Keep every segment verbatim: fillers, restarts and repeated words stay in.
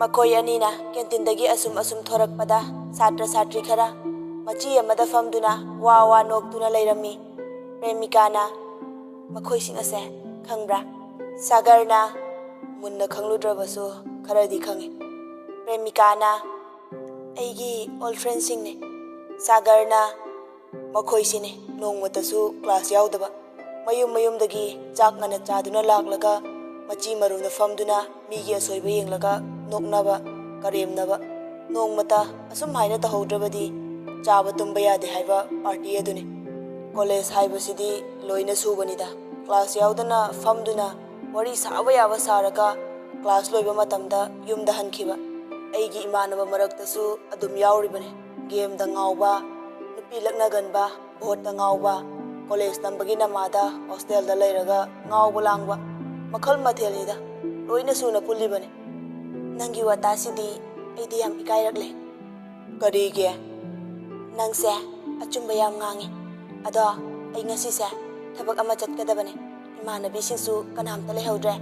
ꯃꯈꯣꯏ ꯑꯅꯤꯅ ꯀꯦꯟꯇꯤꯟꯗꯒꯤ ꯑꯁꯨꯝ ꯑꯁꯨꯝ ꯊꯣꯔꯛꯄꯗ ꯁꯥꯇ꯭ꯔ ꯁꯥꯇ꯭ꯔꯤ ꯈꯔ ꯃꯆꯤ ꯑꯃꯗ ꯐꯝꯗꯨꯅ ꯋꯥ ꯋꯥ ꯅꯣꯛꯇꯨꯅ ꯂꯩꯔꯝꯃꯤ꯫ ꯄ꯭ꯔꯦꯃꯤꯀꯥꯅ, "ꯃꯈꯣꯏꯁꯤꯡ ꯑꯁꯦ ꯈꯪꯕ꯭ꯔꯥ?" ꯁꯥꯒꯔꯅ, "ꯃꯨꯟꯅ ꯈꯪꯂꯨꯗ꯭ꯔꯕꯁꯨ ꯈꯔꯗꯤ ꯈꯪꯉꯤ꯫" ꯄ꯭ꯔꯦꯃꯤꯀꯥꯅ, "ꯑꯩꯒꯤ ꯑꯣꯜ ꯐ꯭ꯔꯦꯟꯁꯤꯡꯅꯤ꯫" ꯁꯥꯒꯔꯅ, "ꯃꯈꯣꯏꯁꯤꯅꯤ ꯅꯣꯡꯃꯇꯁꯨ ꯀ꯭ꯂꯥꯁ ꯌꯥꯎꯗꯕ, ꯃꯌꯨꯝ ꯃꯌꯨꯝꯗꯒꯤ ꯆꯥꯛ ꯉꯟꯅ ꯆꯥꯗꯨꯅ ꯂꯥꯛꯂꯒ ꯃꯆꯤ ꯃꯔꯨꯝꯗ ꯐꯝꯗꯨꯅ ꯃꯤꯒꯤ ꯑꯁꯣꯏꯕ ꯌꯦꯡꯂꯒ ꯅꯣꯛꯅꯕ, ꯀꯔꯦꯝꯅꯕ꯫ ꯅꯣꯡꯃꯇ ꯑꯁꯨꯝ ꯍꯥꯏꯅ ꯇꯧꯍꯧꯗ꯭ꯔꯕꯗꯤ ꯆꯥꯕ ꯇꯨꯝꯕ ꯌꯥꯗꯦ ꯍꯥꯏꯕ ꯄꯥꯔꯇꯤ ꯑꯗꯨꯅꯤ꯫ ꯀꯣꯂꯦꯖ ꯍꯥꯏꯕꯁꯤꯗꯤ ꯂꯣꯏꯅ ꯁꯨꯕꯅꯤꯗ꯫ ꯀ꯭ꯂꯥꯁ ꯌꯥꯎꯗꯅ ꯐꯝꯗꯨꯅ ꯋꯥꯔꯤ ꯁꯥꯕ ꯌꯥꯕ ꯁꯥꯔꯒ ꯀ꯭ꯂꯥꯁ ꯂꯣꯏꯕ ꯃꯇꯝꯗ ꯌꯨꯝꯗ ꯍꯟꯈꯤꯕ꯫ ꯑꯩꯒꯤ ꯏꯃꯥꯟꯅꯕ ꯃꯔꯛꯇꯁꯨ ꯑꯗꯨꯝ ꯌꯥꯎꯔꯤꯕꯅꯤ꯫ ꯒꯦꯝꯗ ꯉꯥꯎꯕ, ꯅꯨꯄꯤ ꯂꯛꯅꯒꯟꯕ, ꯚꯣꯠꯇ ꯉꯥꯎꯕ, ꯀꯣꯂꯦꯖ ꯇꯝꯕꯒꯤ ꯅꯃꯥꯗ ꯍꯣꯁꯇꯦꯜꯗ ꯂꯩꯔꯒ ꯉꯥꯎꯕ ꯂꯥꯡꯕ, ꯃꯈꯜ ꯃꯊꯦꯜꯅꯤꯗ꯫ ꯂꯣꯏꯅ ꯁꯨꯅ ꯄꯨꯜꯂꯤꯕꯅꯤ꯫" "ꯅꯪꯒꯤ ꯋꯥꯇꯥꯁꯤꯗꯤ ꯑꯩꯗꯤ ꯌꯥꯝ ꯏꯀꯥꯏꯔꯛꯂꯦ꯫" "ꯀꯔꯤꯒꯤ?" "ꯅꯪꯁꯦ ꯑꯆꯨꯝꯕ ꯌꯥꯝ ꯉꯥꯡꯉꯤ꯫ ꯑꯗꯣ ꯑꯩ ꯉꯁꯤꯁꯦ ꯊꯕꯛ ꯑꯃ ꯆꯠꯀꯗꯕꯅꯦ꯫ ꯏꯃꯥꯟꯅꯕꯤꯁꯤꯡꯁꯨ ꯀꯅꯥꯝꯇ ꯂꯩꯍꯧꯗ꯭ꯔꯦ꯫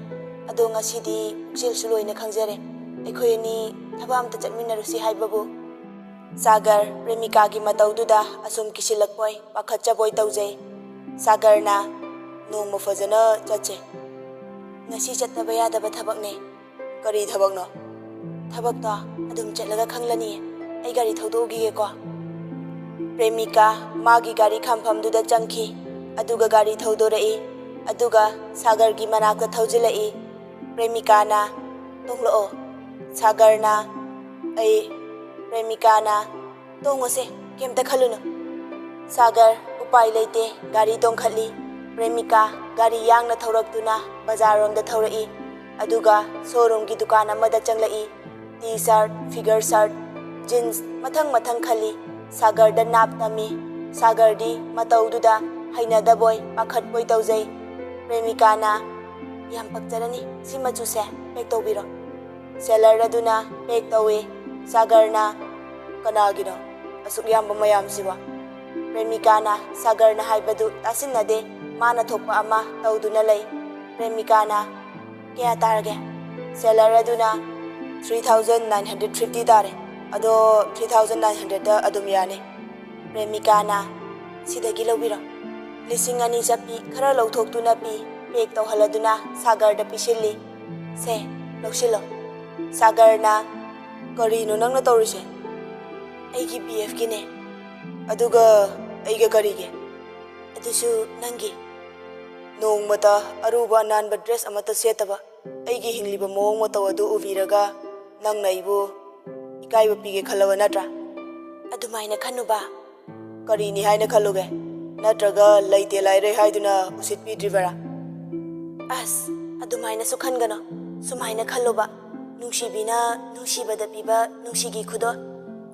ꯑꯗꯣ ꯉꯁꯤꯗꯤ ꯄꯨꯛꯆꯦꯜꯁꯨ ꯂꯣꯏꯅ ꯈꯪꯖꯔꯦ꯫ ꯑꯩꯈꯣꯏ ꯑꯅꯤ ꯊꯕꯛ ꯑꯝꯇ ꯆꯠꯃꯤꯟꯅꯔꯨꯁꯤ ꯍꯥꯏꯕꯕꯨ꯫" ꯁꯥꯒꯔ ꯄ꯭ꯔꯦꯃꯤꯀꯥꯒꯤ ꯃꯇꯧꯗꯨꯗ ꯑꯁꯨꯝ ꯀꯤꯁꯤꯜꯂꯛꯄꯣꯏ ꯄꯥꯈꯠꯆꯕꯣꯏ ꯇꯧꯖꯩ꯫ ꯁꯥꯒꯔꯅ, "ꯅꯣꯡꯃ ꯐꯖꯅ ꯆꯠꯁꯦ꯫" "ꯉꯁꯤ ꯆꯠꯇꯕ ꯌꯥꯗꯕ ꯊꯕꯛꯅꯦ꯫" "ꯀꯔꯤ ꯊꯕꯛꯅꯣ?" "ꯊꯕꯛꯇꯣ ꯑꯗꯨꯝ ꯆꯠꯂꯒ ꯈꯪꯂꯅꯤꯌꯦ꯫ ꯑꯩ ꯒꯥꯔꯤ ꯊꯧꯗꯣꯛꯎꯈꯤꯒꯦꯀꯣ꯫" ꯄ꯭ꯔꯦꯃꯤꯀꯥ ꯃꯥꯒꯤ ꯒꯥꯔꯤ ꯈꯥꯝꯐꯝꯗꯨꯗ ꯆꯪꯈꯤ, ꯑꯗꯨꯒ ꯒꯥꯔꯤ ꯊꯧꯗꯣꯔꯛꯏ꯫ ꯑꯗꯨꯒ ꯁꯥꯒꯔꯒꯤ ꯃꯅꯥꯛꯇ ꯊꯧꯖꯤꯜꯂꯛꯏ꯫ ꯄ꯭ꯔꯦꯃꯤꯀꯥꯅ, "ꯇꯣꯡꯂꯛꯑꯣ꯫" ꯁꯥꯒꯔꯅ, "ꯑꯩ꯫" ꯄ꯭ꯔꯦꯃꯤꯀꯥꯅ, "ꯇꯣꯡꯉꯨꯁꯦ, ꯀꯩꯝꯇ ꯈꯜꯂꯨꯅꯨ꯫" ꯁꯥꯒꯔ ꯎꯄꯥꯏ ꯂꯩꯇꯦ, ꯒꯥꯔꯤ ꯇꯣꯡꯈꯠꯂꯤ꯫ ꯄ꯭ꯔꯦꯃꯤꯀꯥ ꯒꯥꯔꯤ ꯌꯥꯡꯅ ꯊꯧꯔꯛꯇꯨꯅ ꯕꯖꯥꯔꯔꯣꯝꯗ ꯊꯧꯔꯛꯏ꯫ ꯑꯗꯨꯒ ꯁꯣꯔꯨꯝꯒꯤ ꯗꯨꯀꯥꯟ ꯑꯃꯗ ꯆꯪꯂꯛꯏ꯫ T shirt, figure shirt, jeans ꯃꯊꯪ ꯃꯊꯪ ꯈꯜꯂꯤ꯫ ꯁꯥꯒꯔꯗ ꯅꯥꯞ ꯇꯝꯃꯤ꯫ ꯁꯥꯒꯔꯗꯤ ꯃꯇꯧꯗꯨꯗ ꯍꯩꯅꯗꯕꯣꯏ ꯄꯥꯈꯠꯄꯣꯏ ꯇꯧꯖꯩ꯫ ꯄ꯭ꯔꯦꯃꯤꯀꯥꯅ, "ꯌꯥꯝ ꯄꯛꯆꯔꯅꯤ, ꯁꯤ ꯃꯆꯨꯁꯦ ꯄꯦꯛ ꯇꯧꯕꯤꯔꯣ꯫" ꯁꯦꯂꯔ ꯑꯗꯨꯅ ꯄꯦꯛ ꯇꯧꯏ꯫ ꯁꯥꯒꯔꯅ, "ꯀꯅꯥꯒꯤꯅꯣ ꯑꯁꯨꯛ ꯌꯥꯝꯕ ꯃꯌꯥꯝꯁꯤꯕꯣ?" ꯄ꯭ꯔꯦꯃꯤꯀꯥꯅ ꯁꯥꯒꯔꯅ ꯍꯥꯏꯕꯗꯨ ꯇꯥꯁꯤꯟꯅꯗꯦ꯫ ꯃꯥꯅ ꯊꯣꯛꯄ ꯑꯃ ꯇꯧꯗꯨꯅ ꯂꯩ꯫ ꯄ꯭ꯔꯦꯃꯤꯀꯥꯅ, "ꯀꯌꯥ ꯇꯥꯔꯒꯦ?" ꯁꯦꯂꯔ ꯑꯗꯨꯅ, three thousand nine hundred fifty ꯇꯥꯔꯦ꯫ ꯑꯗꯣ ꯊ꯭ꯔꯤ ꯊꯥꯎꯖꯟ ꯅꯥꯏꯟ ꯍꯟꯗ꯭ꯔꯦꯗꯇ ꯑꯗꯨꯝ ꯌꯥꯅꯤ꯫ ꯄ꯭ꯔꯦꯃꯤꯀꯥꯅ, "ꯁꯤꯗꯒꯤ ꯂꯧꯕꯤꯔꯣ꯫ ꯂꯤꯁꯤꯡ ꯑꯅꯤ ꯆꯠꯄꯤ ꯈꯔ ꯂꯧꯊꯣꯛꯇꯨꯅ ꯄꯤ, ꯄꯦꯛ ꯇꯧꯍꯜꯂꯗꯨꯅ ꯁꯥꯒꯔꯗ ꯄꯤꯁꯤꯜꯂꯤ꯫ ꯁꯦ, ꯂꯧꯁꯤꯜꯂꯣ꯫" ꯁꯥꯒꯔꯅ, "ꯀꯔꯤꯅꯣ ꯅꯪꯅ ꯇꯧꯔꯤꯁꯦ?" "ꯑꯩꯒꯤ ꯕꯤ ꯑꯦꯐꯀꯤꯅꯦ꯫ ꯑꯗꯨꯒ ꯑꯩꯒ ꯀꯔꯤꯒꯤ?" "ꯑꯗꯨꯁꯨ ꯅꯪꯒꯤ꯫" "ꯅꯣꯡꯃꯇ ꯑꯔꯨꯕ ꯑꯅꯥꯟꯕ ꯗ꯭ꯔꯦꯁ ꯑꯃꯠꯇ ꯁꯦꯠꯇꯕ ꯑꯩꯒꯤ ꯍꯤꯡꯂꯤꯕ ꯃꯑꯣꯡ ꯃꯇꯧ ꯑꯗꯨ ꯎꯕꯤꯔꯒ ꯅꯪꯅ ꯑꯩꯕꯨ ꯏꯀꯥꯏꯕ ꯄꯤꯒꯦ ꯈꯜꯂꯕ ꯅꯠꯇ꯭ꯔꯥ?" "ꯑꯗꯨꯃꯥꯏꯅ ꯈꯟꯅꯨꯕ꯫" "ꯀꯔꯤꯅꯤ ꯍꯥꯏꯅ ꯈꯜꯂꯨꯒꯦ? ꯅꯠꯇ꯭ꯔꯒ ꯂꯩꯇꯦ ꯂꯥꯏꯔꯩ ꯍꯥꯏꯗꯨꯅ ꯎꯁꯤꯠꯄꯤꯗ꯭ꯔꯤꯕꯔꯥ?" "ꯑꯁ, ꯑꯗꯨꯃꯥꯏꯅꯁꯨ ꯈꯟꯒꯅꯣ꯫ ꯁꯨꯃꯥꯏꯅ ꯈꯜꯂꯨꯕ, ꯅꯨꯡꯁꯤꯕꯤꯅ ꯅꯨꯡꯁꯤꯕꯗ ꯄꯤꯕ ꯅꯨꯡꯁꯤꯒꯤ ꯈꯨꯗꯣꯜ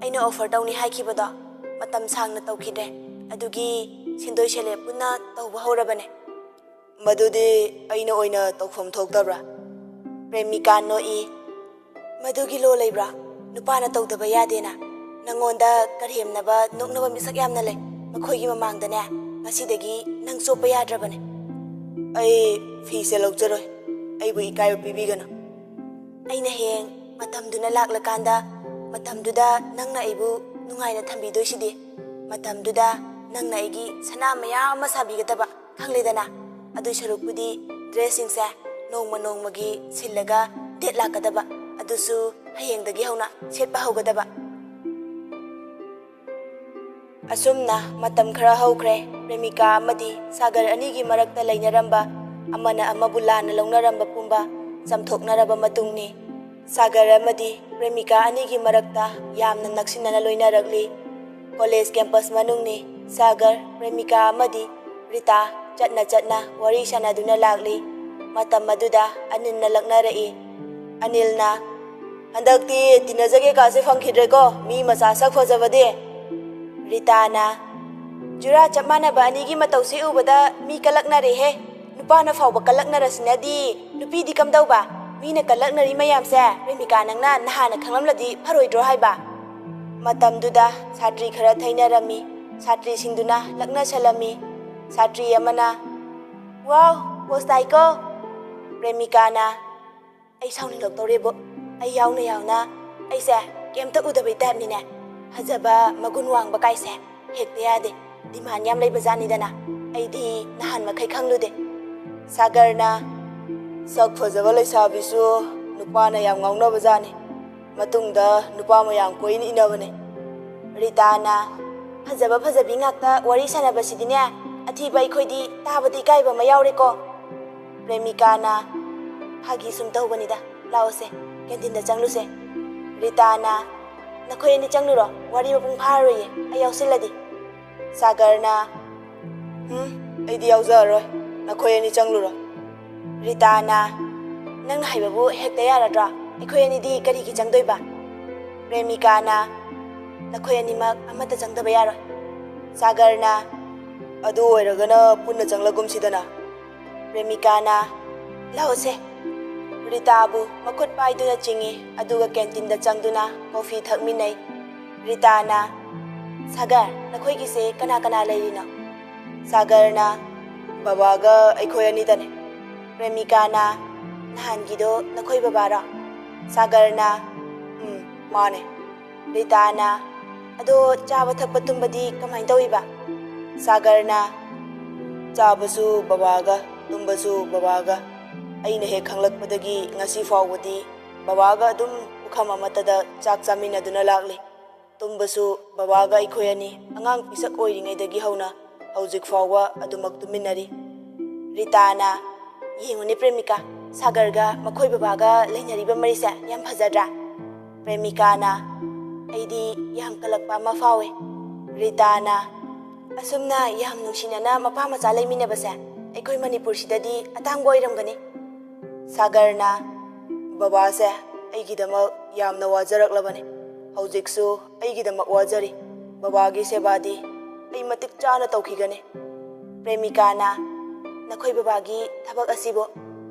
ꯑꯩꯅ ꯑꯣꯐꯔ ꯇꯧꯅꯤ ꯍꯥꯏꯈꯤꯕꯗꯣ ꯃꯇꯝ ꯁꯥꯡꯅ ꯇꯧꯈꯤꯗ꯭ꯔꯦ꯫ ꯑꯗꯨꯒꯤ ꯁꯦꯟꯗꯣꯏ ꯁꯦꯂꯦꯞ ꯄꯨꯟꯅ ꯇꯧꯕ ꯍꯧꯔꯕꯅꯦ꯫" "ꯃꯗꯨꯗꯤ ꯑꯩꯅ ꯑꯣꯏꯅ ꯇꯧꯐꯝ ꯊꯣꯛꯇꯕ꯭ꯔꯥ?" ꯄ꯭ꯔꯦꯃꯤꯀꯥ ꯅꯣꯛꯏ꯫ "ꯃꯗꯨꯒꯤ ꯂꯣ ꯂꯩꯕ꯭ꯔꯥ? ꯅꯨꯄꯥꯅ ꯇꯧꯗꯕ ꯌꯥꯗꯦꯅ꯫ ꯅꯪꯉꯣꯟꯗ ꯀꯔꯦꯝꯅꯕ, ꯅꯣꯛꯅꯕ ꯃꯤꯁꯛ ꯌꯥꯝꯅ ꯂꯩ꯫ ꯃꯈꯣꯏꯒꯤ ꯃꯃꯥꯡꯗꯅꯦ, ꯉꯁꯤꯗꯒꯤ ꯅꯪ ꯆꯣꯞꯄ ꯌꯥꯗ꯭ꯔꯕꯅꯦ꯫" "ꯑꯩ ꯐꯤꯁꯦ ꯂꯧꯖꯔꯣꯏ꯫ ꯑꯩꯕꯨ ꯏꯀꯥꯏꯕ ꯄꯤꯕꯤꯒꯅꯨ꯫" "ꯑꯩꯅ ꯍꯌꯦꯡ ꯃꯇꯝꯗꯨꯅ ꯂꯥꯛꯂꯀꯥꯟꯗ, ꯃꯇꯝꯗꯨꯗ ꯅꯪꯅ ꯑꯩꯕꯨ ꯅꯨꯡꯉꯥꯏꯅ ꯊꯝꯕꯤꯗꯣꯏꯁꯤꯗꯤ꯫ ꯃꯇꯝꯗꯨꯗ ꯅꯪꯅ ꯑꯩꯒꯤ ꯁꯅꯥ ꯃꯌꯥꯝ ꯑꯃ ꯁꯥꯕꯤꯒꯗꯕ, ꯈꯪꯂꯦꯗꯅ꯫ ꯑꯗꯨꯏ ꯁꯔꯨꯛꯄꯨꯗꯤ ꯗ꯭ꯔꯦꯁꯁꯤꯡꯁꯦ ꯅꯣꯡꯃ ꯅꯣꯡꯃꯒꯤ ꯁꯤꯜꯂꯒ ꯗꯦꯠ ꯂꯥꯛꯀꯗꯕ, ꯑꯗꯨꯁꯨ ꯍꯌꯦꯡꯗꯒꯤ ꯍꯧꯅ ꯁꯦꯠꯄ ꯍꯧꯒꯗꯕ꯫" ꯑꯁꯨꯝꯅ ꯃꯇꯝ ꯈꯔ ꯍꯧꯈ꯭ꯔꯦ꯫ ꯄ꯭ꯔꯦꯃꯤꯀꯥ ꯑꯃꯗꯤ ꯁꯥꯒꯔ ꯑꯅꯤꯒꯤ ꯃꯔꯛꯇ ꯂꯩꯅꯔꯝꯕ, ꯑꯃꯅ ꯑꯃꯕꯨ ꯂꯥꯟꯅ ꯂꯧꯅꯔꯝꯕ ꯄꯨꯝꯕ ꯆꯥꯝꯊꯣꯛꯅꯔꯕ ꯃꯇꯨꯡꯅꯤ꯫ ꯁꯥꯒꯔ ꯑꯃꯗꯤ ꯄ꯭ꯔꯦꯃꯤꯀꯥ ꯑꯅꯤꯒꯤ ꯃꯔꯛꯇ ꯌꯥꯝꯅ ꯅꯛꯁꯤꯟꯅꯅ ꯂꯣꯏꯅꯔꯛꯂꯤ꯫ College campus ꯃꯅꯨꯡꯅꯤ꯫ ꯁꯥꯒꯔ, ꯄ꯭ꯔꯦꯃꯤꯀꯥ ꯑꯃꯗꯤ ꯔꯤꯇꯥ ꯆꯠꯅ ꯆꯠꯅ ꯋꯥꯔꯤ ꯁꯥꯟꯅꯗꯨꯅ ꯂꯥꯛꯂꯤ꯫ ꯃꯇꯝ ꯑꯗꯨꯗ ꯑꯅꯤꯜꯅ ꯂꯛꯅꯔꯛꯏ꯫ ꯑꯅꯤꯜꯅ, "ꯍꯟꯗꯛꯇꯤ ꯇꯤꯟꯅꯖꯒꯦ ꯀꯥꯁꯦ ꯐꯪꯈꯤꯗ꯭ꯔꯦꯀꯣ, ꯃꯤ ꯃꯆꯥ ꯁꯛ ꯐꯖꯕꯗꯤ꯫" ꯔꯤꯇꯥꯅ, "ꯖꯨꯔꯥ ꯆꯞ ꯃꯥꯟꯅꯕ ꯑꯅꯤꯒꯤ ꯃꯇꯧꯁꯤ ꯎꯕꯗ ꯃꯤ ꯀꯂꯛꯅꯔꯦꯍꯦ꯫ ꯅꯨꯄꯥꯅ ꯐꯥꯎꯕ ꯀꯂꯛꯅꯔꯁꯤꯅꯗꯤ ꯅꯨꯄꯤꯗꯤ ꯀꯝꯗꯧꯕ? ꯃꯤꯅ ꯀꯂꯛꯅꯔꯤ ꯃꯌꯥꯝꯁꯦ ꯄ꯭ꯔꯦꯃꯤꯀꯥ ꯅꯪꯅ ꯅꯍꯥꯟꯅ ꯈꯪꯂꯝꯂꯗꯤ ꯐꯔꯣꯏꯗ꯭ꯔꯣ ꯍꯥꯏꯕ?" ꯃꯇꯝꯗꯨꯗ ꯁꯥꯇ꯭ꯔꯤ ꯈꯔ ꯊꯩꯅꯔꯝꯃꯤ꯫ ꯁꯥꯇ꯭ꯔꯤꯁꯤꯡꯗꯨꯅ ꯂꯛꯅꯁꯜꯂꯝꯃꯤ꯫ ꯁꯥꯇ꯭ꯔꯤ ꯑꯃꯅ, "ꯋꯥꯎ, ꯄꯣꯁ ꯇꯥꯏꯀꯣ!" ꯄ꯭ꯔꯦꯃꯤꯀꯥꯅ, "ꯑꯩ ꯁꯥꯎꯅꯤꯡꯂꯛꯇꯧꯔꯦꯕꯣ꯫ ꯑꯩ ꯌꯥꯎꯅ ꯌꯥꯎꯅ ꯑꯩꯁꯦ ꯀꯩꯝꯇ ꯎꯗꯕꯩ ꯇꯥꯏꯞꯅꯤꯅꯦ꯫ ꯐꯖꯕ ꯃꯒꯨꯟ ꯋꯥꯡꯕ ꯀꯥꯏꯁꯦ ꯍꯦꯛꯇ ꯌꯥꯗꯦ꯫ ꯗꯤꯃꯥꯟ ꯌꯥꯝ ꯂꯩꯕ ꯖꯥꯠꯅꯤꯗꯅ꯫ ꯑꯩꯗꯤ ꯅꯍꯥꯟ ꯃꯈꯩ ꯈꯪꯂꯨꯗꯦ꯫ ꯁꯥꯒꯔꯅ, "ꯁꯛ ꯐꯖꯕ ꯂꯩꯁꯥꯕꯤꯁꯨ ꯅꯨꯄꯥꯅ ꯌꯥꯝ ꯉꯥꯎꯅꯕ ꯖꯥꯠꯅꯤ꯫ ꯃꯇꯨꯡꯗ ꯅꯨꯄꯥ ꯃꯌꯥꯝ ꯀꯣꯏꯅ ꯏꯟꯅꯕꯅꯦ꯫" ꯔꯤꯇꯥꯅ, "ꯐꯖꯕ ꯐꯖꯕꯤ ꯉꯥꯛꯇ ꯋꯥꯔꯤ ꯁꯥꯟꯅꯕꯁꯤꯗꯤꯅꯦ, ꯑꯊꯤꯕ ꯑꯩꯈꯣꯏꯗꯤ ꯇꯥꯕꯗ ꯏꯀꯥꯏꯕ ꯑꯃ ꯌꯥꯎꯔꯦꯀꯣ꯫" ꯄ꯭ꯔꯦꯃꯤꯀꯥꯅ, "ꯐꯥꯒꯤ ꯁꯨꯝ ꯇꯧꯕꯅꯤꯗ, ꯂꯥꯛꯑꯣꯁꯦ, ꯀꯦꯟꯇꯤꯟꯗ ꯆꯪꯂꯨꯁꯦ꯫" ꯔꯤꯇꯥꯅ, "ꯅꯈꯣꯏ ꯑꯅꯤ ꯆꯪꯂꯨꯔꯣ, ꯋꯥꯔꯤ ꯃꯄꯨꯡ ꯐꯥꯔꯔꯣꯏꯌꯦ ꯑꯩ ꯌꯥꯎꯁꯤꯜꯂꯗꯤ꯫" ꯁꯥꯒꯔꯅ, "ꯍꯨꯝ, ꯑꯩꯗꯤ ꯌꯥꯎꯖꯔꯔꯣꯏ, ꯅꯈꯣꯏ ꯑꯅꯤ ꯆꯪꯂꯨꯔꯣ꯫" ꯔꯤꯇꯥꯅ, "ꯅꯪꯅ ꯍꯥꯏꯕꯕꯨ ꯍꯦꯛꯇ ꯌꯥꯔꯗ꯭ꯔꯣ? ꯑꯩꯈꯣꯏ ꯑꯅꯤꯗꯤ ꯀꯔꯤꯒꯤ ꯆꯪꯗꯣꯏꯕ?" ꯄ꯭ꯔꯦꯃꯤꯀꯥꯅ, "ꯅꯈꯣꯏ ꯑꯅꯤꯃꯛ ꯑꯃꯠꯇ ꯆꯪꯗꯕ ꯌꯥꯔꯣꯏ꯫" ꯁꯥꯒꯔꯅ, "ꯑꯗꯨ ꯑꯣꯏꯔꯒꯅ ꯄꯨꯟꯅ ꯆꯪꯂꯒꯨꯝꯁꯤꯗꯅ꯫" ꯄ꯭ꯔꯦꯃꯤꯀꯥꯅ, "ꯂꯥꯛꯑꯣꯁꯦ꯫" ꯔꯤꯇꯥꯕꯨ ꯃꯈꯨꯠ ꯄꯥꯏꯗꯨꯅ ꯆꯤꯡꯏ, ꯑꯗꯨꯒ ꯀꯦꯟꯇꯤꯟꯗ ꯆꯪꯗꯨꯅ ꯀꯣꯐꯤ ꯊꯛꯃꯤꯟꯅꯩ꯫ ꯔꯤꯇꯥꯅ, "ꯁꯥꯒꯔ, ꯅꯈꯣꯏꯒꯤꯁꯦ ꯀꯅꯥ ꯀꯅꯥ ꯂꯩꯔꯤꯅꯣ?" ꯁꯥꯒꯔꯅ, "ꯕꯕꯥꯒ ꯑꯩꯈꯣꯏ ꯑꯅꯤꯗꯅꯦ꯫" ꯄ꯭ꯔꯦꯃꯤꯀꯥꯅ, "ꯅꯍꯥꯟꯒꯤꯗꯣ ꯅꯈꯣꯏ ꯕꯕꯥꯔꯣ?" ꯁꯥꯒꯔꯅ, "ꯎꯝ, ꯃꯥꯅꯦ꯫" ꯔꯤꯇꯥꯅ, "ꯑꯗꯣ ꯆꯥꯕ ꯊꯛꯄ ꯇꯨꯝꯕꯗꯤ ꯀꯃꯥꯏꯅ ꯇꯧꯏꯕ?" ꯁꯥꯒꯔꯅ, "ꯆꯥꯕꯁꯨ ꯕꯕꯥꯒ, ꯇꯨꯝꯕꯁꯨ ꯕꯕꯥꯒ꯫ ꯑꯩꯅ ꯍꯦꯛ ꯈꯪꯂꯛꯄꯗꯒꯤ ꯉꯁꯤ ꯐꯥꯎꯕꯗꯤ ꯕꯕꯥꯒ ꯑꯗꯨꯝ ꯄꯨꯈꯝ ꯑꯃꯠꯇꯗ ꯆꯥꯛ ꯆꯥꯃꯤꯟꯅꯗꯨꯅ ꯂꯥꯛꯂꯤ꯫ ꯇꯨꯝꯕꯁꯨ ꯕꯕꯥꯒ ꯑꯩꯈꯣꯏ ꯑꯅꯤ ꯑꯉꯥꯡ ꯄꯤꯁꯛ ꯑꯣꯏꯔꯤꯉꯩꯗꯒꯤ ꯍꯧꯅ ꯍꯧꯖꯤꯛ ꯐꯥꯎꯕ ꯑꯗꯨꯃꯛ ꯇꯨꯝꯃꯤꯟꯅꯔꯤ꯫" ꯔꯤꯇꯥꯅ, "ꯌꯦꯡꯉꯨꯅꯦ ꯄ꯭ꯔꯦꯃꯤꯀꯥ, ꯁꯥꯒꯔꯒ ꯃꯈꯣꯏ ꯕꯕꯥꯒ ꯂꯩꯅꯔꯤꯕ ꯃꯔꯤꯁꯦ ꯌꯥꯝ ꯐꯖꯗ꯭ꯔꯥ?" ꯄ꯭ꯔꯦꯃꯤꯀꯥꯅ, "ꯑꯩꯗꯤ ꯌꯥꯝ ꯀꯜꯂꯛꯄ ꯑꯃ ꯐꯥꯎꯏ꯫" ꯔꯤꯇꯥꯅ, "ꯑꯁꯨꯝꯅ ꯌꯥꯝ ꯅꯨꯡꯁꯤꯅꯅ ꯃꯄꯥ ꯃꯆꯥ ꯂꯩꯃꯤꯟꯅꯕꯁꯦ ꯑꯩꯈꯣꯏ ꯃꯅꯤꯄꯨꯔꯁꯤꯗꯗꯤ ꯑꯇꯥꯡꯕ ꯑꯣꯏꯔꯝꯒꯅꯤ꯫" ꯁꯥꯒꯔꯅ, "ꯕꯕꯥꯁꯦ ꯑꯩꯒꯤꯗꯃꯛ ꯌꯥꯝꯅ ꯋꯥꯖꯔꯛꯂꯕꯅꯤ꯫ ꯍꯧꯖꯤꯛꯁꯨ ꯑꯩꯒꯤꯗꯃꯛ ꯋꯥꯖꯔꯤ꯫ ꯕꯕꯥꯒꯤ ꯁꯦꯕꯥꯗꯤ ꯑꯩ ꯃꯇꯤꯛ ꯆꯥꯅ ꯇꯧꯈꯤꯒꯅꯤ꯫" ꯄ꯭ꯔꯦꯃꯤꯀꯥꯅ, "ꯅꯈꯣꯏ ꯕꯕꯥꯒꯤ ꯊꯕꯛ ꯑꯁꯤꯕꯨ?"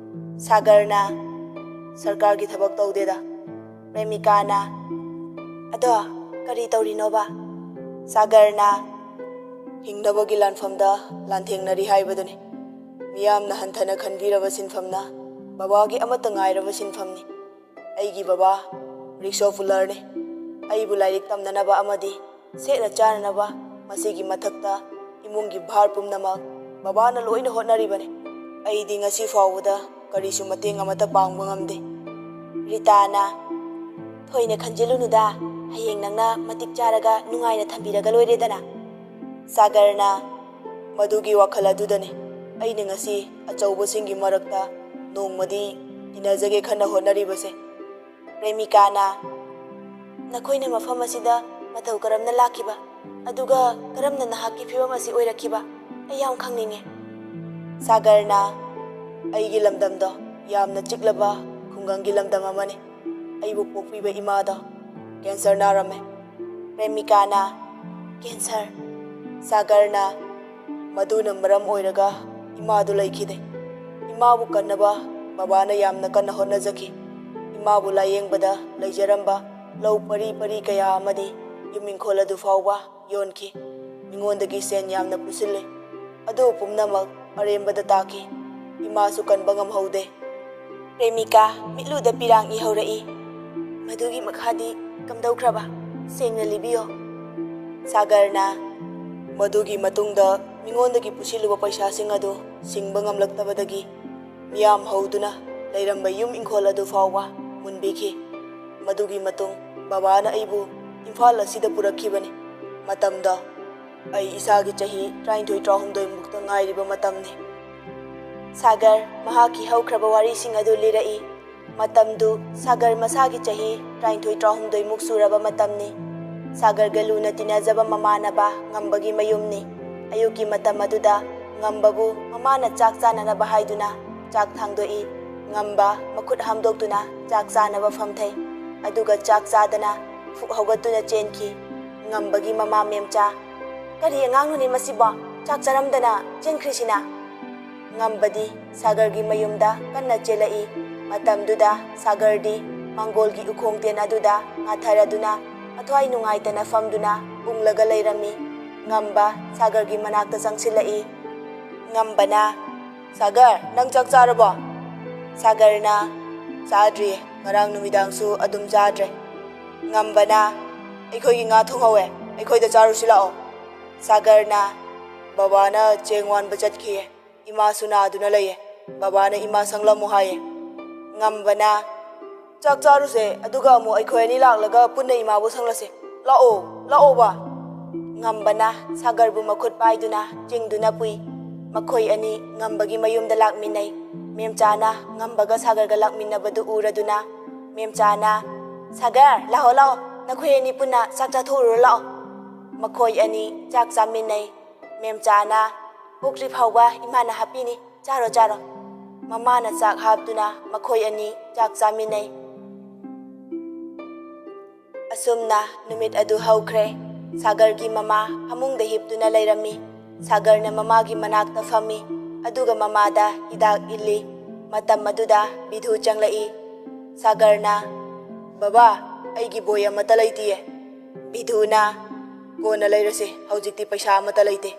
ꯁꯥꯒꯔꯅ, "ꯁꯔꯀꯥꯔꯒꯤ ꯊꯕꯛ ꯇꯧꯗꯦꯗ꯫" ꯄ꯭ꯔꯦꯃꯤꯀꯥꯅ, "ꯑꯗꯣ ꯀꯔꯤ ꯇꯧꯔꯤꯅꯣꯕ?" ꯁꯥꯒꯔꯅ, "ꯍꯤꯡꯅꯕꯒꯤ ꯂꯥꯟꯐꯝꯗ ꯂꯥꯟꯊꯦꯡꯅꯔꯤ ꯍꯥꯏꯕꯗꯨꯅꯤ꯫ ꯃꯤꯌꯥꯝꯅ ꯍꯟꯊꯅ ꯈꯟꯕꯤꯔꯕ ꯁꯤꯟꯐꯝꯅ ꯕꯕꯥꯒꯤ ꯑꯃꯠꯇ ꯉꯥꯏꯔꯕ ꯁꯤꯟꯐꯝꯅꯤ꯫" ꯑꯩꯒꯤ ꯕꯕꯥ ꯔꯤꯛꯁꯣ ꯄꯨꯂꯔꯅꯤ꯫ ꯑꯩꯕꯨ ꯂꯥꯏꯔꯤꯛ ꯇꯝꯅꯅꯕ ꯑꯃꯗꯤ ꯁꯦꯠꯅ ꯆꯥꯅꯅꯕ ꯃꯁꯤꯒꯤ ꯃꯊꯛꯇ ꯏꯃꯨꯡꯒꯤ ꯚꯥꯔ ꯄꯨꯝꯅꯃꯛ ꯕꯕꯥꯅ ꯂꯣꯏꯅ ꯍꯣꯠꯅꯔꯤꯕꯅꯤ꯫ ꯑꯩꯗꯤ ꯉꯁꯤ ꯐꯥꯎꯕꯗ ꯀꯔꯤꯁꯨ ꯃꯇꯦꯡ ꯑꯃꯠꯇ ꯄꯥꯡꯕ ꯉꯝꯗꯦ꯫ ꯔꯤꯇꯥꯅ, "ꯊꯣꯏꯅ ꯈꯟꯖꯤꯜꯂꯨꯅꯨꯗ, ꯍꯌꯦꯡ ꯅꯪꯅ ꯃꯇꯤꯛ ꯆꯥꯔꯒ ꯅꯨꯡꯉꯥꯏꯅ ꯊꯝꯕꯤꯔꯒ ꯂꯣꯏꯔꯦꯗꯅ꯫" ꯁꯥꯒꯔꯅ, "ꯃꯗꯨꯒꯤ ꯋꯥꯈꯜ ꯑꯗꯨꯗꯅꯤ ꯑꯩꯅ ꯉꯁꯤ ꯑꯆꯧꯕꯁꯤꯡꯒꯤ ꯃꯔꯛꯇ ꯅꯣꯡꯃꯗꯤ ꯇꯤꯟꯅꯖꯒꯦ ꯈꯟꯅ ꯍꯣꯠꯅꯔꯤꯕꯁꯦ꯫" ꯄ꯭ꯔꯦꯃꯤꯀꯥꯅ, "ꯅꯈꯣꯏꯅ ꯃꯐꯝ ꯑꯁꯤꯗ ꯃꯇꯧ ꯀꯔꯝꯅ ꯂꯥꯛꯈꯤꯕ? ꯑꯗꯨꯒ ꯀꯔꯝꯅ ꯅꯍꯥꯛꯀꯤ ꯐꯤꯕꯝ ꯑꯁꯤ ꯑꯣꯏꯔꯛꯈꯤꯕ? ꯑꯩ ꯌꯥꯝ ꯈꯪꯅꯤꯡꯉꯦ꯫" ꯁꯥꯒꯔꯅ, "ꯑꯩꯒꯤ ꯂꯝꯗꯝꯗꯣ ꯌꯥꯝꯅ ꯆꯤꯛꯂꯕ ꯈꯨꯡꯒꯪꯒꯤ ꯂꯝꯗꯝ ꯑꯃꯅꯤ꯫ ꯑꯩꯕꯨ ꯄꯣꯛꯄꯤꯕ ꯏꯃꯥꯗꯣ ꯀꯦꯟꯁꯔ ꯅꯥꯔꯝꯃꯦ꯫" ꯄ꯭ꯔꯦꯃꯤꯀꯥꯅ, "ꯀꯦꯟꯁꯔ?" ꯁꯥꯒꯔꯅ, "ꯃꯗꯨꯅ ꯃꯔꯝ ꯑꯣꯏꯔꯒ ꯏꯃꯥꯗꯨ ꯂꯩꯈꯤꯗꯦ꯫ ꯏꯃꯥꯕꯨ ꯀꯟꯅꯕ ꯕꯕꯥꯅ ꯌꯥꯝꯅ ꯀꯟꯅ ꯍꯣꯠꯅꯖꯈꯤ꯫ ꯏꯃꯥꯕꯨ ꯂꯥꯌꯦꯡꯕꯗ ꯂꯩꯖꯔꯝꯕ ꯂꯧ ꯄꯔꯤ ꯄꯔꯤ ꯀꯌꯥ ꯑꯃꯗꯤ ꯌꯨꯝ ꯏꯪꯈꯣꯜ ꯑꯗꯨ ꯐꯥꯎꯕ ꯌꯣꯟꯈꯤ꯫ ꯃꯤꯉꯣꯟꯗꯒꯤ ꯁꯦꯟ ꯌꯥꯝꯅ ꯄꯨꯁꯤꯜꯂꯤ꯫ ꯑꯗꯨ ꯄꯨꯝꯅꯃꯛ ꯑꯔꯦꯝꯕꯗ ꯇꯥꯈꯤ꯫ ꯏꯃꯥꯁꯨ ꯀꯟꯕ ꯉꯝꯍꯧꯗꯦ꯫" ꯄ꯭ꯔꯦꯃꯤꯀꯥ ꯃꯤꯠꯂꯨꯗ ꯄꯤꯔꯥꯡ ꯏꯍꯧꯔꯛꯏ꯫ "ꯃꯗꯨꯒꯤ ꯃꯈꯥꯗꯤ ꯀꯝꯗꯧꯈ꯭ꯔꯕ? ꯁꯦꯡꯅ ꯂꯤꯕꯤꯌꯣ꯫" ꯁꯥꯒꯔꯅ, "ꯃꯗꯨꯒꯤ ꯃꯇꯨꯡꯗ ꯃꯤꯉꯣꯟꯗꯒꯤ ꯄꯨꯁꯤꯜꯂꯨꯕ ꯄꯩꯁꯥꯁꯤꯡ ꯑꯗꯨ ꯁꯤꯡꯕ ꯉꯝꯂꯛꯇꯕꯗꯒꯤ ꯃꯤꯌꯥꯝ ꯍꯧꯗꯨꯅ ꯂꯩꯔꯝꯕ ꯌꯨꯝ ꯏꯪꯈꯣꯜ ꯑꯗꯨ ꯐꯥꯎꯕ ꯃꯨꯟꯕꯤꯈꯤ꯫ ꯃꯗꯨꯒꯤ ꯃꯇꯨꯡ ꯕꯕꯥꯅ ꯑꯩꯕꯨ ꯏꯝꯐꯥꯜ ꯑꯁꯤꯗ ꯄꯨꯔꯛꯈꯤꯕꯅꯤ꯫ ꯃꯇꯝꯗꯣ ꯑꯩ ꯏꯁꯥꯒꯤ ꯆꯍꯤ ꯇꯔꯥꯅꯤꯊꯣꯏ ꯇꯔꯥꯍꯨꯝꯗꯣꯏ ꯃꯨꯛꯇ ꯉꯥꯏꯔꯤꯕ ꯃꯇꯝꯅꯤ꯫" ꯁꯥꯒꯔ ꯃꯍꯥꯛꯀꯤ ꯍꯧꯈ꯭ꯔꯕ ꯋꯥꯔꯤꯁꯤꯡ ꯑꯗꯨ ꯂꯤꯔꯛꯏ꯫ ꯃꯇꯝꯗꯨ ꯁꯥꯒꯔ ꯃꯁꯥꯒꯤ ꯆꯍꯤ ꯇꯔꯥꯅꯤꯊꯣꯏ ꯇꯔꯥꯍꯨꯝꯗꯣꯏ ꯃꯨꯛ ꯁꯨꯔꯕ ꯃꯇꯝꯅꯤ꯫ ꯁꯥꯒꯔꯒ ꯂꯨꯅ ꯇꯤꯟꯅꯖꯕ ꯃꯃꯥꯟꯅꯕ ꯉꯝꯕꯒꯤ ꯃꯌꯨꯝꯅꯤ꯫ ꯑꯌꯨꯛꯀꯤ ꯃꯇꯝ ꯑꯗꯨꯗ ꯉꯝꯕꯕꯨ ꯃꯃꯥꯅ ꯆꯥꯛ ꯆꯥꯅꯅꯕ ꯍꯥꯏꯗꯨꯅ ꯆꯥꯛ ꯊꯥꯡꯗꯣꯛꯏ꯫ ꯉꯝꯕ ꯃꯈꯨꯠ ꯍꯥꯝꯗꯣꯛꯇꯨꯅ ꯆꯥꯛ ꯆꯥꯅꯕ ꯐꯝꯊꯩ꯫ ꯑꯗꯨꯒ ꯆꯥꯛ ꯆꯥꯗꯅ ꯐꯨꯛ ꯍꯧꯒꯠꯇꯨꯅ ꯆꯦꯟꯈꯤ꯫ ꯉꯝꯕꯒꯤ ꯃꯃꯥ ꯃꯦꯝꯆꯥ, "ꯀꯔꯤ ꯑꯉꯥꯡꯅꯣꯅꯦ ꯃꯁꯤꯕꯣ? ꯆꯥꯛ ꯆꯥꯔꯝꯗꯅ ꯆꯦꯟꯈ꯭ꯔꯤꯁꯤꯅ?" ꯉꯝꯕꯗꯤ ꯁꯥꯒꯔꯒꯤ ꯃꯌꯨꯝꯗ ꯀꯟꯅ ꯆꯦꯜꯂꯛꯏ꯫ ꯃꯇꯝꯗꯨꯗ ꯁꯥꯒꯔꯗꯤ ꯃꯥꯡꯒꯣꯜꯒꯤ ꯎꯈꯣꯡ ꯇꯦꯟ ꯑꯗꯨꯗ ꯉꯥꯊꯔꯗꯨꯅ ꯃꯊ꯭ꯋꯥꯏ ꯅꯨꯡꯉꯥꯏꯇꯅ ꯐꯝꯗꯨꯅ ꯎꯪꯂꯒ ꯂꯩꯔꯝꯃꯤ꯫ ꯉꯝꯕ ꯁꯥꯒꯔꯒꯤ ꯃꯅꯥꯛꯇ ꯆꯪꯁꯤꯜꯂꯛꯏ꯫ ꯉꯝꯕꯅ, "ꯁꯥꯒꯔ, ꯅꯪ ꯆꯥꯛ ꯆꯥꯔꯕꯣ?" ꯁꯥꯒꯔꯅ, ꯆꯥꯗ꯭ꯔꯤꯌꯦ꯫ ꯉꯔꯥꯡ ꯅꯨꯃꯤꯗꯥꯡꯁꯨ ꯑꯗꯨꯝ ꯆꯥꯗ꯭ꯔꯦ꯫ ꯉꯝꯕꯅ, "ꯑꯩꯈꯣꯏꯒꯤ ꯉꯥ ꯊꯣꯡꯍꯧꯋꯦ, ꯑꯩꯈꯣꯏꯗ ꯆꯥꯔꯨꯁꯤ ꯂꯥꯛꯑꯣ꯫" ꯁꯥꯒꯔꯅ, "ꯕꯕꯥꯅ ꯆꯦꯡ ꯋꯥꯟꯕ ꯆꯠꯈꯤꯌꯦ, ꯏꯃꯥꯁꯨ ꯅꯥꯗꯨꯅ ꯂꯩꯌꯦ, ꯕꯕꯥꯅ ꯏꯃꯥ ꯁꯪꯂꯝꯃꯨ ꯍꯥꯏꯌꯦ꯫" ꯉꯝꯕꯅ, "ꯆꯥꯛ ꯆꯥꯔꯨꯁꯦ, ꯑꯗꯨꯒ ꯑꯃꯨꯛ ꯑꯩꯈꯣꯏ ꯑꯅꯤ ꯂꯥꯛꯂꯒ ꯄꯨꯟꯅ ꯏꯃꯥꯕꯨ ꯁꯪꯂꯁꯦ꯫ ꯂꯥꯛꯑꯣ, ꯂꯥꯛꯑꯣꯕ꯫" ꯉꯝꯕꯅ ꯁꯥꯒꯔꯕꯨ ꯃꯈꯨꯠ ꯄꯥꯏꯗꯨꯅ ꯆꯤꯡꯗꯨꯅ ꯄꯨꯏ꯫ ꯃꯈꯣꯏ ꯑꯅꯤ ꯉꯝꯕꯒꯤ ꯃꯌꯨꯝꯗ ꯂꯥꯛꯃꯤꯟꯅꯩ꯫ ꯃꯦꯝꯆꯥꯅ ꯉꯝꯕꯒ ꯁꯥꯒꯔꯒ ꯂꯥꯛꯃꯤꯟꯅꯕꯗꯨ ꯎꯔꯗꯨꯅ, ꯃꯦꯝꯆꯥꯅ, "ꯁꯥꯒꯔ, ꯂꯥꯛꯑꯣ, ꯂꯥꯛꯑꯣ, ꯅꯈꯣꯏ ꯑꯅꯤ ꯄꯨꯟꯅ ꯆꯥꯛ ꯆꯥꯊꯣꯛꯎꯔꯣ ꯂꯥꯛꯑꯣ꯫" ꯃꯈꯣꯏ ꯑꯅꯤ ꯆꯥꯛ ꯆꯥꯃꯤꯟꯅꯩ꯫ ꯃꯦꯝꯆꯥꯅ ꯑꯣꯛꯇ꯭ꯔꯤ ꯐꯥꯎꯕ ꯏꯃꯥꯅ ꯍꯥꯞꯄꯤꯅꯤ, ꯆꯥꯔꯣ, ꯆꯥꯔꯣ꯫ ꯃꯃꯥꯅ ꯆꯥꯛ ꯍꯥꯞꯇꯨꯅ ꯃꯈꯣꯏ ꯑꯅꯤ ꯆꯥꯛ ꯆꯥꯃꯤꯟꯅꯩ꯫ ꯑꯁꯨꯝꯅ ꯅꯨꯃꯤꯠ ꯑꯗꯨ ꯍꯧꯈ꯭ꯔꯦ꯫ ꯁꯥꯒꯔꯒꯤ ꯃꯃꯥ ꯐꯃꯨꯡꯗ ꯍꯤꯞꯇꯨꯅ ꯂꯩꯔꯝꯃꯤ꯫ ꯁꯥꯒꯔꯅ ꯃꯃꯥꯒꯤ ꯃꯅꯥꯛꯇ ꯐꯝꯃꯤ, ꯑꯗꯨꯒ ꯃꯃꯥꯗ ꯍꯤꯗꯥꯛ ꯏꯜꯂꯤ꯫ ꯃꯇꯝ ꯑꯗꯨꯗ ꯕꯤꯙꯨ ꯆꯪꯂꯛꯏ꯫ ꯁꯥꯒꯔꯅ, "ꯕꯕꯥ, ꯑꯩꯒꯤ ꯕꯣꯏ ꯑꯃꯠꯇ ꯂꯩꯇꯤꯌꯦ꯫" ꯕꯤꯙꯨꯅ, "ꯀꯣꯟꯅ ꯂꯩꯔꯁꯤ, ꯍꯧꯖꯤꯛꯇꯤ ꯄꯩꯁꯥ ꯑꯃꯠꯇ ꯂꯩꯇꯦ꯫"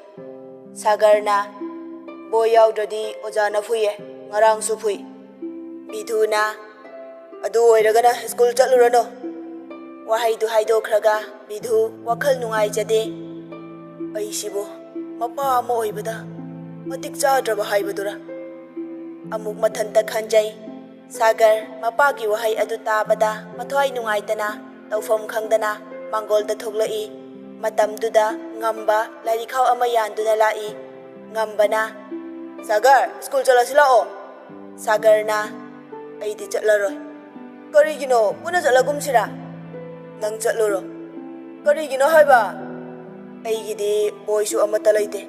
ꯁꯥꯒꯔꯅ, "ꯕꯣꯏ ꯌꯥꯎꯗ꯭ꯔꯗꯤ ꯑꯣꯖꯥꯅ ꯐꯨꯏꯌꯦ, ꯉꯔꯥꯡꯁꯨ ꯐꯨꯏ꯫" ꯕꯤꯙꯨꯅ, "ꯑꯗꯨ ꯑꯣꯏꯔꯒꯅ ꯁ꯭ꯀꯨꯜ ꯆꯠꯂꯨꯔꯅꯨ꯫" ꯋꯥꯍꯩꯗꯨ ꯍꯥꯏꯗꯣꯛꯈ꯭ꯔꯒ ꯕꯤꯙꯨ ꯋꯥꯈꯜ ꯅꯨꯡꯉꯥꯏꯖꯗꯦ꯫ "ꯑꯩꯁꯤꯕꯨ ꯃꯄꯥ ꯑꯃ ꯑꯣꯏꯕꯗ ꯃꯇꯤꯛ ꯆꯥꯗ꯭ꯔꯕ ꯍꯥꯏꯕꯗꯨꯔꯥ?" ꯑꯃꯨꯛ ꯃꯊꯟꯇ ꯈꯟꯖꯩ꯫ ꯁꯥꯒꯔ ꯃꯄꯥꯒꯤ ꯋꯥꯍꯩ ꯑꯗꯨ ꯇꯥꯕꯗ ꯃꯊ꯭ꯋꯥꯏ ꯅꯨꯡꯉꯥꯏꯇꯅ, ꯇꯧꯐꯝ ꯈꯪꯗꯅ ꯃꯥꯡꯒꯣꯜꯗ ꯊꯣꯛꯂꯛꯏ꯫ ꯃꯇꯝꯗꯨꯗ ꯉꯝꯕ ꯂꯥꯏꯔꯤꯛꯈꯥꯎ ꯑꯃ ꯌꯥꯟꯗꯨꯅ ꯂꯥꯛꯏ꯫ ꯉꯝꯕꯅ, "ꯁꯥꯒꯔ, ꯁ꯭ꯀꯨꯜ ꯆꯠꯂꯁꯤ ꯂꯥꯛꯑꯣ꯫" ꯁꯥꯒꯔꯅ, "ꯑꯩꯗꯤ ꯆꯠꯂꯔꯣꯏ꯫" "ꯀꯔꯤꯒꯤꯅꯣ? ꯄꯨꯟꯅ ꯆꯠꯂꯒꯨꯝꯁꯤꯔꯥ?" "ꯅꯪ ꯆꯠꯂꯨꯔꯣ꯫" "ꯀꯔꯤꯒꯤꯅꯣ ꯍꯥꯏꯕ?" "ꯑꯩꯒꯤꯗꯤ ꯕꯣꯏꯁꯨ ꯑꯃꯠꯇ ꯂꯩꯇꯦ꯫"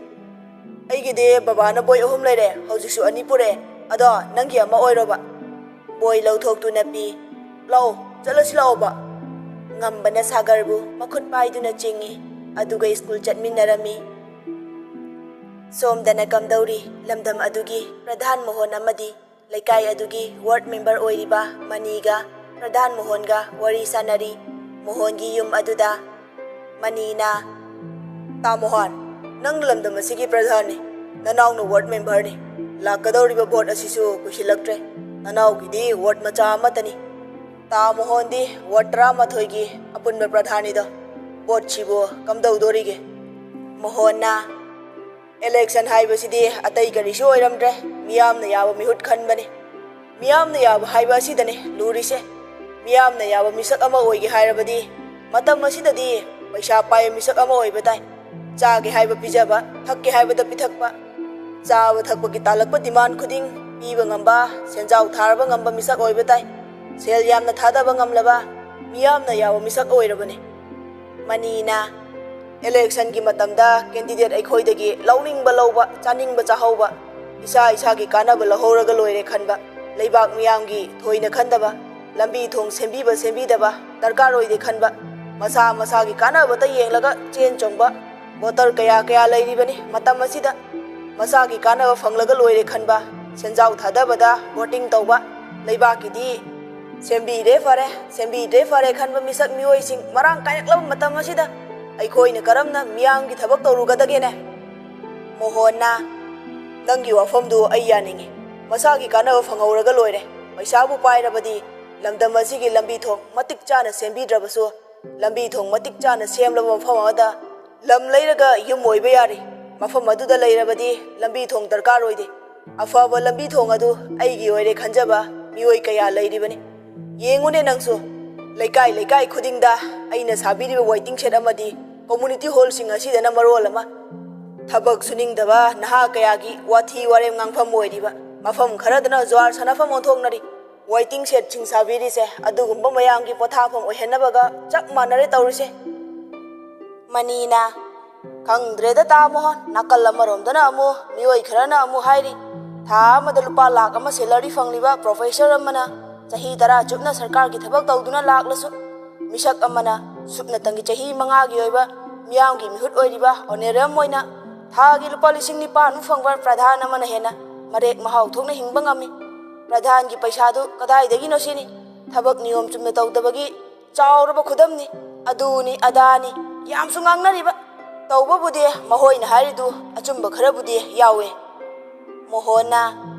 "ꯑꯩꯒꯤꯗꯤ ꯕꯕꯥꯅ ꯕꯣꯏ ꯑꯍꯨꯝ ꯂꯩꯔꯦ, ꯍꯧꯖꯤꯛꯁꯨ ꯑꯅꯤ ꯄꯨꯔꯛꯑꯦ, ꯑꯗꯣ ꯅꯪꯒꯤ ꯑꯃ ꯑꯣꯏꯔꯣꯕ꯫" ꯕꯣꯏ ꯂꯧꯊꯣꯛꯇꯨꯅ ꯄꯤ꯫ "ꯂꯥꯛꯑꯣ, ꯆꯠꯂꯁꯤ ꯂꯥꯛꯑꯣꯕ꯫" ꯉꯝꯕꯅ ꯁꯥꯒꯔꯕꯨ ꯃꯈꯨꯠ ꯄꯥꯏꯗꯨꯅ ꯆꯤꯡꯏ, ꯑꯗꯨꯒ ꯁ꯭ꯀꯨꯜ ꯆꯠꯃꯤꯟꯅꯔꯝꯃꯤ꯫ ꯁꯣꯝꯗꯅ ꯀꯝꯗꯧꯔꯤ, ꯂꯝꯗꯝ ꯑꯗꯨꯒꯤ ꯄ꯭ꯔꯙꯥꯟ ꯃꯣꯍꯟ ꯑꯃꯗꯤ ꯂꯩꯀꯥꯏ ꯑꯗꯨꯒꯤ ꯋꯥꯔꯗ ꯃꯦꯝꯕꯔ ꯑꯣꯏꯔꯤꯕ ꯃꯅꯤꯒ ꯄ꯭ꯔꯙꯥꯟ ꯃꯣꯍꯟꯒ ꯋꯥꯔꯤ ꯁꯥꯅꯔꯤ꯫ ꯃꯣꯍꯟꯒꯤ ꯌꯨꯝ ꯑꯗꯨꯗ ꯃꯅꯤꯅ, "ꯇꯥ ꯃꯣꯍꯟ, ꯅꯪ ꯂꯝꯗꯝ ꯑꯁꯤꯒꯤ ꯄ꯭ꯔꯙꯥꯟꯅꯤ, ꯅꯅꯥꯎꯅ ꯋꯥꯔꯗ ꯃꯦꯝꯕꯔꯅꯤ꯫ ꯂꯥꯛꯀꯗꯧꯔꯤꯕ ꯚꯣꯠ ꯑꯁꯤꯁꯨ ꯀꯨꯏꯁꯤꯜꯂꯛꯇ꯭ꯔꯦ꯫ ꯅꯅꯥꯎꯒꯤꯗꯤ ꯋꯥꯔꯗ ꯃꯆꯥ ꯑꯃꯠꯇꯅꯤ꯫ ꯇꯥ ꯃꯣꯍꯣꯟꯗꯤ ꯋꯥꯔꯗ ꯇꯔꯥꯃꯥꯊꯣꯏꯒꯤ ꯑꯄꯨꯟꯕ ꯄ꯭ꯔꯙꯥꯟꯅꯤꯗꯣ꯫ ꯚꯣꯠꯁꯤꯕꯨ ꯀꯝꯗꯧꯗꯣꯔꯤꯒꯦ? ꯃꯣꯍꯣꯟꯅ, "ꯏꯂꯦꯛꯁꯟ ꯍꯥꯏꯕꯁꯤꯗꯤ ꯑꯇꯩ ꯀꯔꯤꯁꯨ ꯑꯣꯏꯔꯝꯗ꯭ꯔꯦ, ꯃꯤꯌꯥꯝꯅ ꯌꯥꯕ ꯃꯤꯍꯨꯠ ꯈꯟꯕꯅꯤ꯫ ꯃꯤꯌꯥꯝꯅ ꯌꯥꯕ ꯍꯥꯏꯕ ꯑꯁꯤꯗꯅꯤ ꯂꯨꯔꯤꯁꯦ꯫ ꯃꯤꯌꯥꯝꯅ ꯌꯥꯕ ꯃꯤꯁꯛ ꯑꯃ ꯑꯣꯏꯒꯦ ꯍꯥꯏꯔꯕꯗꯤ ꯃꯇꯝ ꯑꯁꯤꯗꯗꯤ ꯄꯩꯁꯥ ꯄꯥꯏꯕ ꯃꯤꯁꯛ ꯑꯃ ꯑꯣꯏꯕ ꯇꯥꯏ꯫ ꯆꯥꯒꯦ ꯍꯥꯏꯕ ꯄꯤꯖꯕ, ꯊꯛꯀꯦ ꯍꯥꯏꯕꯗ ꯄꯤꯊꯛꯄ, ꯆꯥꯕ ꯊꯛꯄꯒꯤ ꯇꯥꯜꯂꯛꯄ ꯗꯤꯃꯥꯟ ꯈꯨꯗꯤꯡ ꯄꯤꯕ ꯉꯝꯕ, ꯁꯦꯟꯖꯥꯎ ꯊꯥꯔꯕ ꯉꯝꯕ ꯃꯤꯁꯛ ꯑꯣꯏꯕ ꯇꯥꯏ꯫ ꯁꯦꯜ ꯌꯥꯝꯅ ꯊꯥꯗꯕ ꯉꯝꯂꯕ, ꯃꯤꯌꯥꯝꯅ ꯌꯥꯕ ꯃꯤꯁꯛ ꯑꯣꯏꯔꯕꯅꯤ꯫" ꯃꯅꯤꯅ, "ꯏꯂꯦꯛꯁꯟꯒꯤ ꯃꯇꯝꯗ ꯀꯦꯟꯗꯤꯗꯦꯠ ꯑꯩꯈꯣꯏꯗꯒꯤ ꯂꯧꯅꯤꯡꯕ ꯂꯧꯕ, ꯆꯥꯅꯤꯡꯕ ꯆꯥꯍꯧꯕ, ꯏꯁꯥ ꯏꯁꯥꯒꯤ ꯀꯥꯟꯅꯕ ꯂꯧꯍꯧꯔꯒ ꯂꯣꯏꯔꯦ ꯈꯟꯕ, ꯂꯩꯕꯥꯛ ꯃꯤꯌꯥꯝꯒꯤ ꯊꯣꯏꯅ ꯈꯟꯗꯕ, ꯂꯝꯕꯤ ꯊꯣꯡ ꯁꯦꯝꯕꯤꯕ ꯁꯦꯝꯕꯤꯗꯕ ꯗꯔꯀꯥꯔ ꯑꯣꯏꯗꯦ ꯈꯟꯕ, ꯃꯁꯥ ꯃꯁꯥꯒꯤ ꯀꯥꯟꯅꯕꯇ ꯌꯦꯡꯂꯒ ꯆꯦꯟ ꯆꯣꯡꯕ ꯚꯣꯇꯔ ꯀꯌꯥ ꯀꯌꯥ ꯂꯩꯔꯤꯕꯅꯤ꯫ ꯃꯇꯝ ꯑꯁꯤꯗ ꯃꯁꯥꯒꯤ ꯀꯥꯟꯅꯕ ꯐꯪꯂꯒ ꯂꯣꯏꯔꯦ ꯈꯟꯕ, ꯁꯦꯟꯖꯥꯎ ꯊꯥꯗꯕꯗ ꯚꯣꯇꯤꯡ ꯇꯧꯕ, ꯂꯩꯕꯥꯛꯀꯤꯗꯤ ꯁꯦꯝꯕꯤꯔꯦ ꯐꯔꯦ, ꯁꯦꯝꯕꯤꯗ꯭ꯔꯦ ꯐꯔꯦ ꯈꯟꯕ ꯃꯤꯁꯛ ꯃꯤꯑꯣꯏꯁꯤꯡ ꯃꯔꯥꯡ ꯀꯥꯏꯔꯛꯂꯕ ꯃꯇꯝ ꯑꯁꯤꯗ ꯑꯩꯈꯣꯏꯅ ꯀꯔꯝꯅ ꯃꯤꯌꯥꯝꯒꯤ ꯊꯕꯛ ꯇꯧꯔꯨꯒꯗꯒꯦꯅꯦ?" ꯃꯣꯍꯣꯟꯅ, "ꯅꯪꯒꯤ ꯋꯥꯐꯝꯗꯨ ꯑꯩ ꯌꯥꯅꯤꯡꯏ꯫ ꯃꯁꯥꯒꯤ ꯀꯥꯟꯅꯕ ꯐꯪꯍꯧꯔꯒ ꯂꯣꯏꯔꯦ꯫ ꯄꯩꯁꯥꯕꯨ ꯄꯥꯏꯔꯕꯗꯤ ꯂꯝꯗꯝ ꯑꯁꯤꯒꯤ ꯂꯝꯕꯤ ꯊꯣꯡ ꯃꯇꯤꯛ ꯆꯥꯅ ꯁꯦꯝꯕꯤꯗ꯭ꯔꯕꯁꯨ, ꯂꯝꯕꯤ ꯊꯣꯡ ꯃꯇꯤꯛ ꯆꯥꯅ ꯁꯦꯝꯂꯕ ꯃꯐꯝ ꯑꯃꯗ ꯂꯝ ꯂꯩꯔꯒ ꯌꯨꯝ ꯑꯣꯏꯕ ꯌꯥꯔꯤ꯫ ꯃꯐꯝ ꯑꯗꯨꯗ ꯂꯩꯔꯕꯗꯤ ꯂꯝꯕꯤ ꯊꯣꯡ ꯗꯔꯀꯥꯔ ꯑꯣꯏꯗꯦ꯫ ꯑꯐꯕ ꯂꯝꯕꯤ ꯊꯣꯡ ꯑꯗꯨ ꯑꯩꯒꯤ ꯑꯣꯏꯔꯦ ꯈꯟꯖꯕ ꯃꯤꯑꯣꯏ ꯀꯌꯥ ꯂꯩꯔꯤꯕꯅꯤ꯫ ꯌꯦꯡꯉꯨꯅꯦ ꯅꯪꯁꯨ, ꯂꯩꯀꯥꯏ ꯂꯩꯀꯥꯏ ꯈꯨꯗꯤꯡꯗ ꯑꯩꯅ ꯁꯥꯕꯤꯔꯤꯕ ꯋꯦꯇꯤꯡ ꯁꯦꯗ ꯑꯃꯗꯤ ꯀꯝꯃ꯭ꯌꯨꯅꯤꯇꯤ ꯍꯣꯜꯁꯤꯡ ꯑꯁꯤꯗꯅ ꯃꯔꯣꯜ ꯑꯃ ꯊꯕꯛ ꯁꯨꯅꯤꯡꯗꯕ ꯅꯍꯥ ꯀꯌꯥꯒꯤ ꯋꯥꯊꯤ ꯋꯥꯔꯦꯝ ꯉꯥꯡꯐꯝ ꯑꯣꯏꯔꯤꯕ, ꯃꯐꯝ ꯈꯔꯗꯅ ꯖꯨꯋꯥꯔ ꯁꯥꯟꯅꯐꯝ ꯑꯣꯟꯊꯣꯛꯅꯔꯤ꯫ ꯋꯦꯇꯤꯡ ꯁꯦꯗꯁꯤꯡ ꯁꯥꯕꯤꯔꯤꯁꯦ ꯑꯗꯨꯒꯨꯝꯕ ꯃꯌꯥꯝꯒꯤ ꯄꯣꯊꯥꯐꯝ ꯑꯣꯏꯍꯟꯅꯕꯒ ꯆꯞ ꯃꯥꯟꯅꯔꯦ ꯇꯧꯔꯤꯁꯦ꯫" ꯃꯅꯤꯅ, "ꯈꯪꯗ꯭ꯔꯦꯗ ꯇꯥ ꯃꯣꯍꯣꯟ, ꯅꯥꯀꯜ ꯑꯃꯔꯣꯝꯗꯅ ꯑꯃꯨꯛ ꯃꯤꯑꯣꯏ ꯈꯔꯅ ꯑꯃꯨꯛ ꯍꯥꯏꯔꯤ, ꯊꯥ ꯑꯃꯗ ꯂꯨꯄꯥ ꯂꯥꯛ ꯑꯃ ꯁꯦꯂꯔꯤ ꯐꯪꯂꯤꯕ ꯄ꯭ꯔꯣꯐꯦꯁꯔ ꯑꯃꯅ ꯆꯍꯤ ꯇꯔꯥ ꯆꯨꯞꯅ ꯁꯔꯀꯥꯔꯒꯤ ꯊꯕꯛ ꯇꯧꯗꯨꯅ ꯂꯥꯛꯂꯁꯨ, ꯃꯤꯁꯛ ꯑꯃꯅ ꯁꯨꯞꯅꯇꯪꯒꯤ ꯆꯍꯤ ꯃꯉꯥꯒꯤ ꯑꯣꯏꯕ ꯃꯤꯌꯥꯝꯒꯤ ꯃꯤꯍꯨꯠ ꯑꯣꯏꯔꯤꯕ ꯑꯣꯅꯔꯦꯔꯤꯌꯝ ꯑꯣꯏꯅ ꯊꯥꯒꯤ ꯂꯨꯄꯥ ꯂꯤꯁꯤꯡ ꯅꯤꯄꯥꯟꯃꯨꯛ ꯐꯪꯕ ꯄ꯭ꯔꯙꯥꯟ ꯑꯃꯅ ꯍꯦꯟꯅ ꯃꯔꯦꯛ ꯃꯍꯥꯎ ꯊꯣꯛꯅ ꯍꯤꯡꯕ ꯉꯝꯃꯤ꯫ ꯄ꯭ꯔꯙꯥꯟꯒꯤ ꯄꯩꯁꯥꯗꯨ ꯀꯗꯥꯏꯗꯒꯤꯅꯣ ꯁꯤꯅꯤ? ꯊꯕꯛ ꯅꯤꯌꯣꯝ ꯆꯨꯝꯅ ꯇꯧꯗꯕꯒꯤ ꯆꯥꯎꯔꯕ ꯈꯨꯗꯝꯅꯤ꯫ ꯑꯗꯨꯅꯤ ꯑꯗꯥꯅꯤ ꯌꯥꯝꯁꯨ ꯉꯥꯡꯅꯔꯤꯕ꯫ ꯇꯧꯕꯕꯨꯗꯤ ꯃꯈꯣꯏꯅ ꯍꯥꯏꯔꯤꯗꯨ ꯑꯆꯨꯝꯕ ꯈꯔꯕꯨꯗꯤ ꯌꯥꯎꯏ꯫" ꯃꯣꯍꯣꯟꯅ,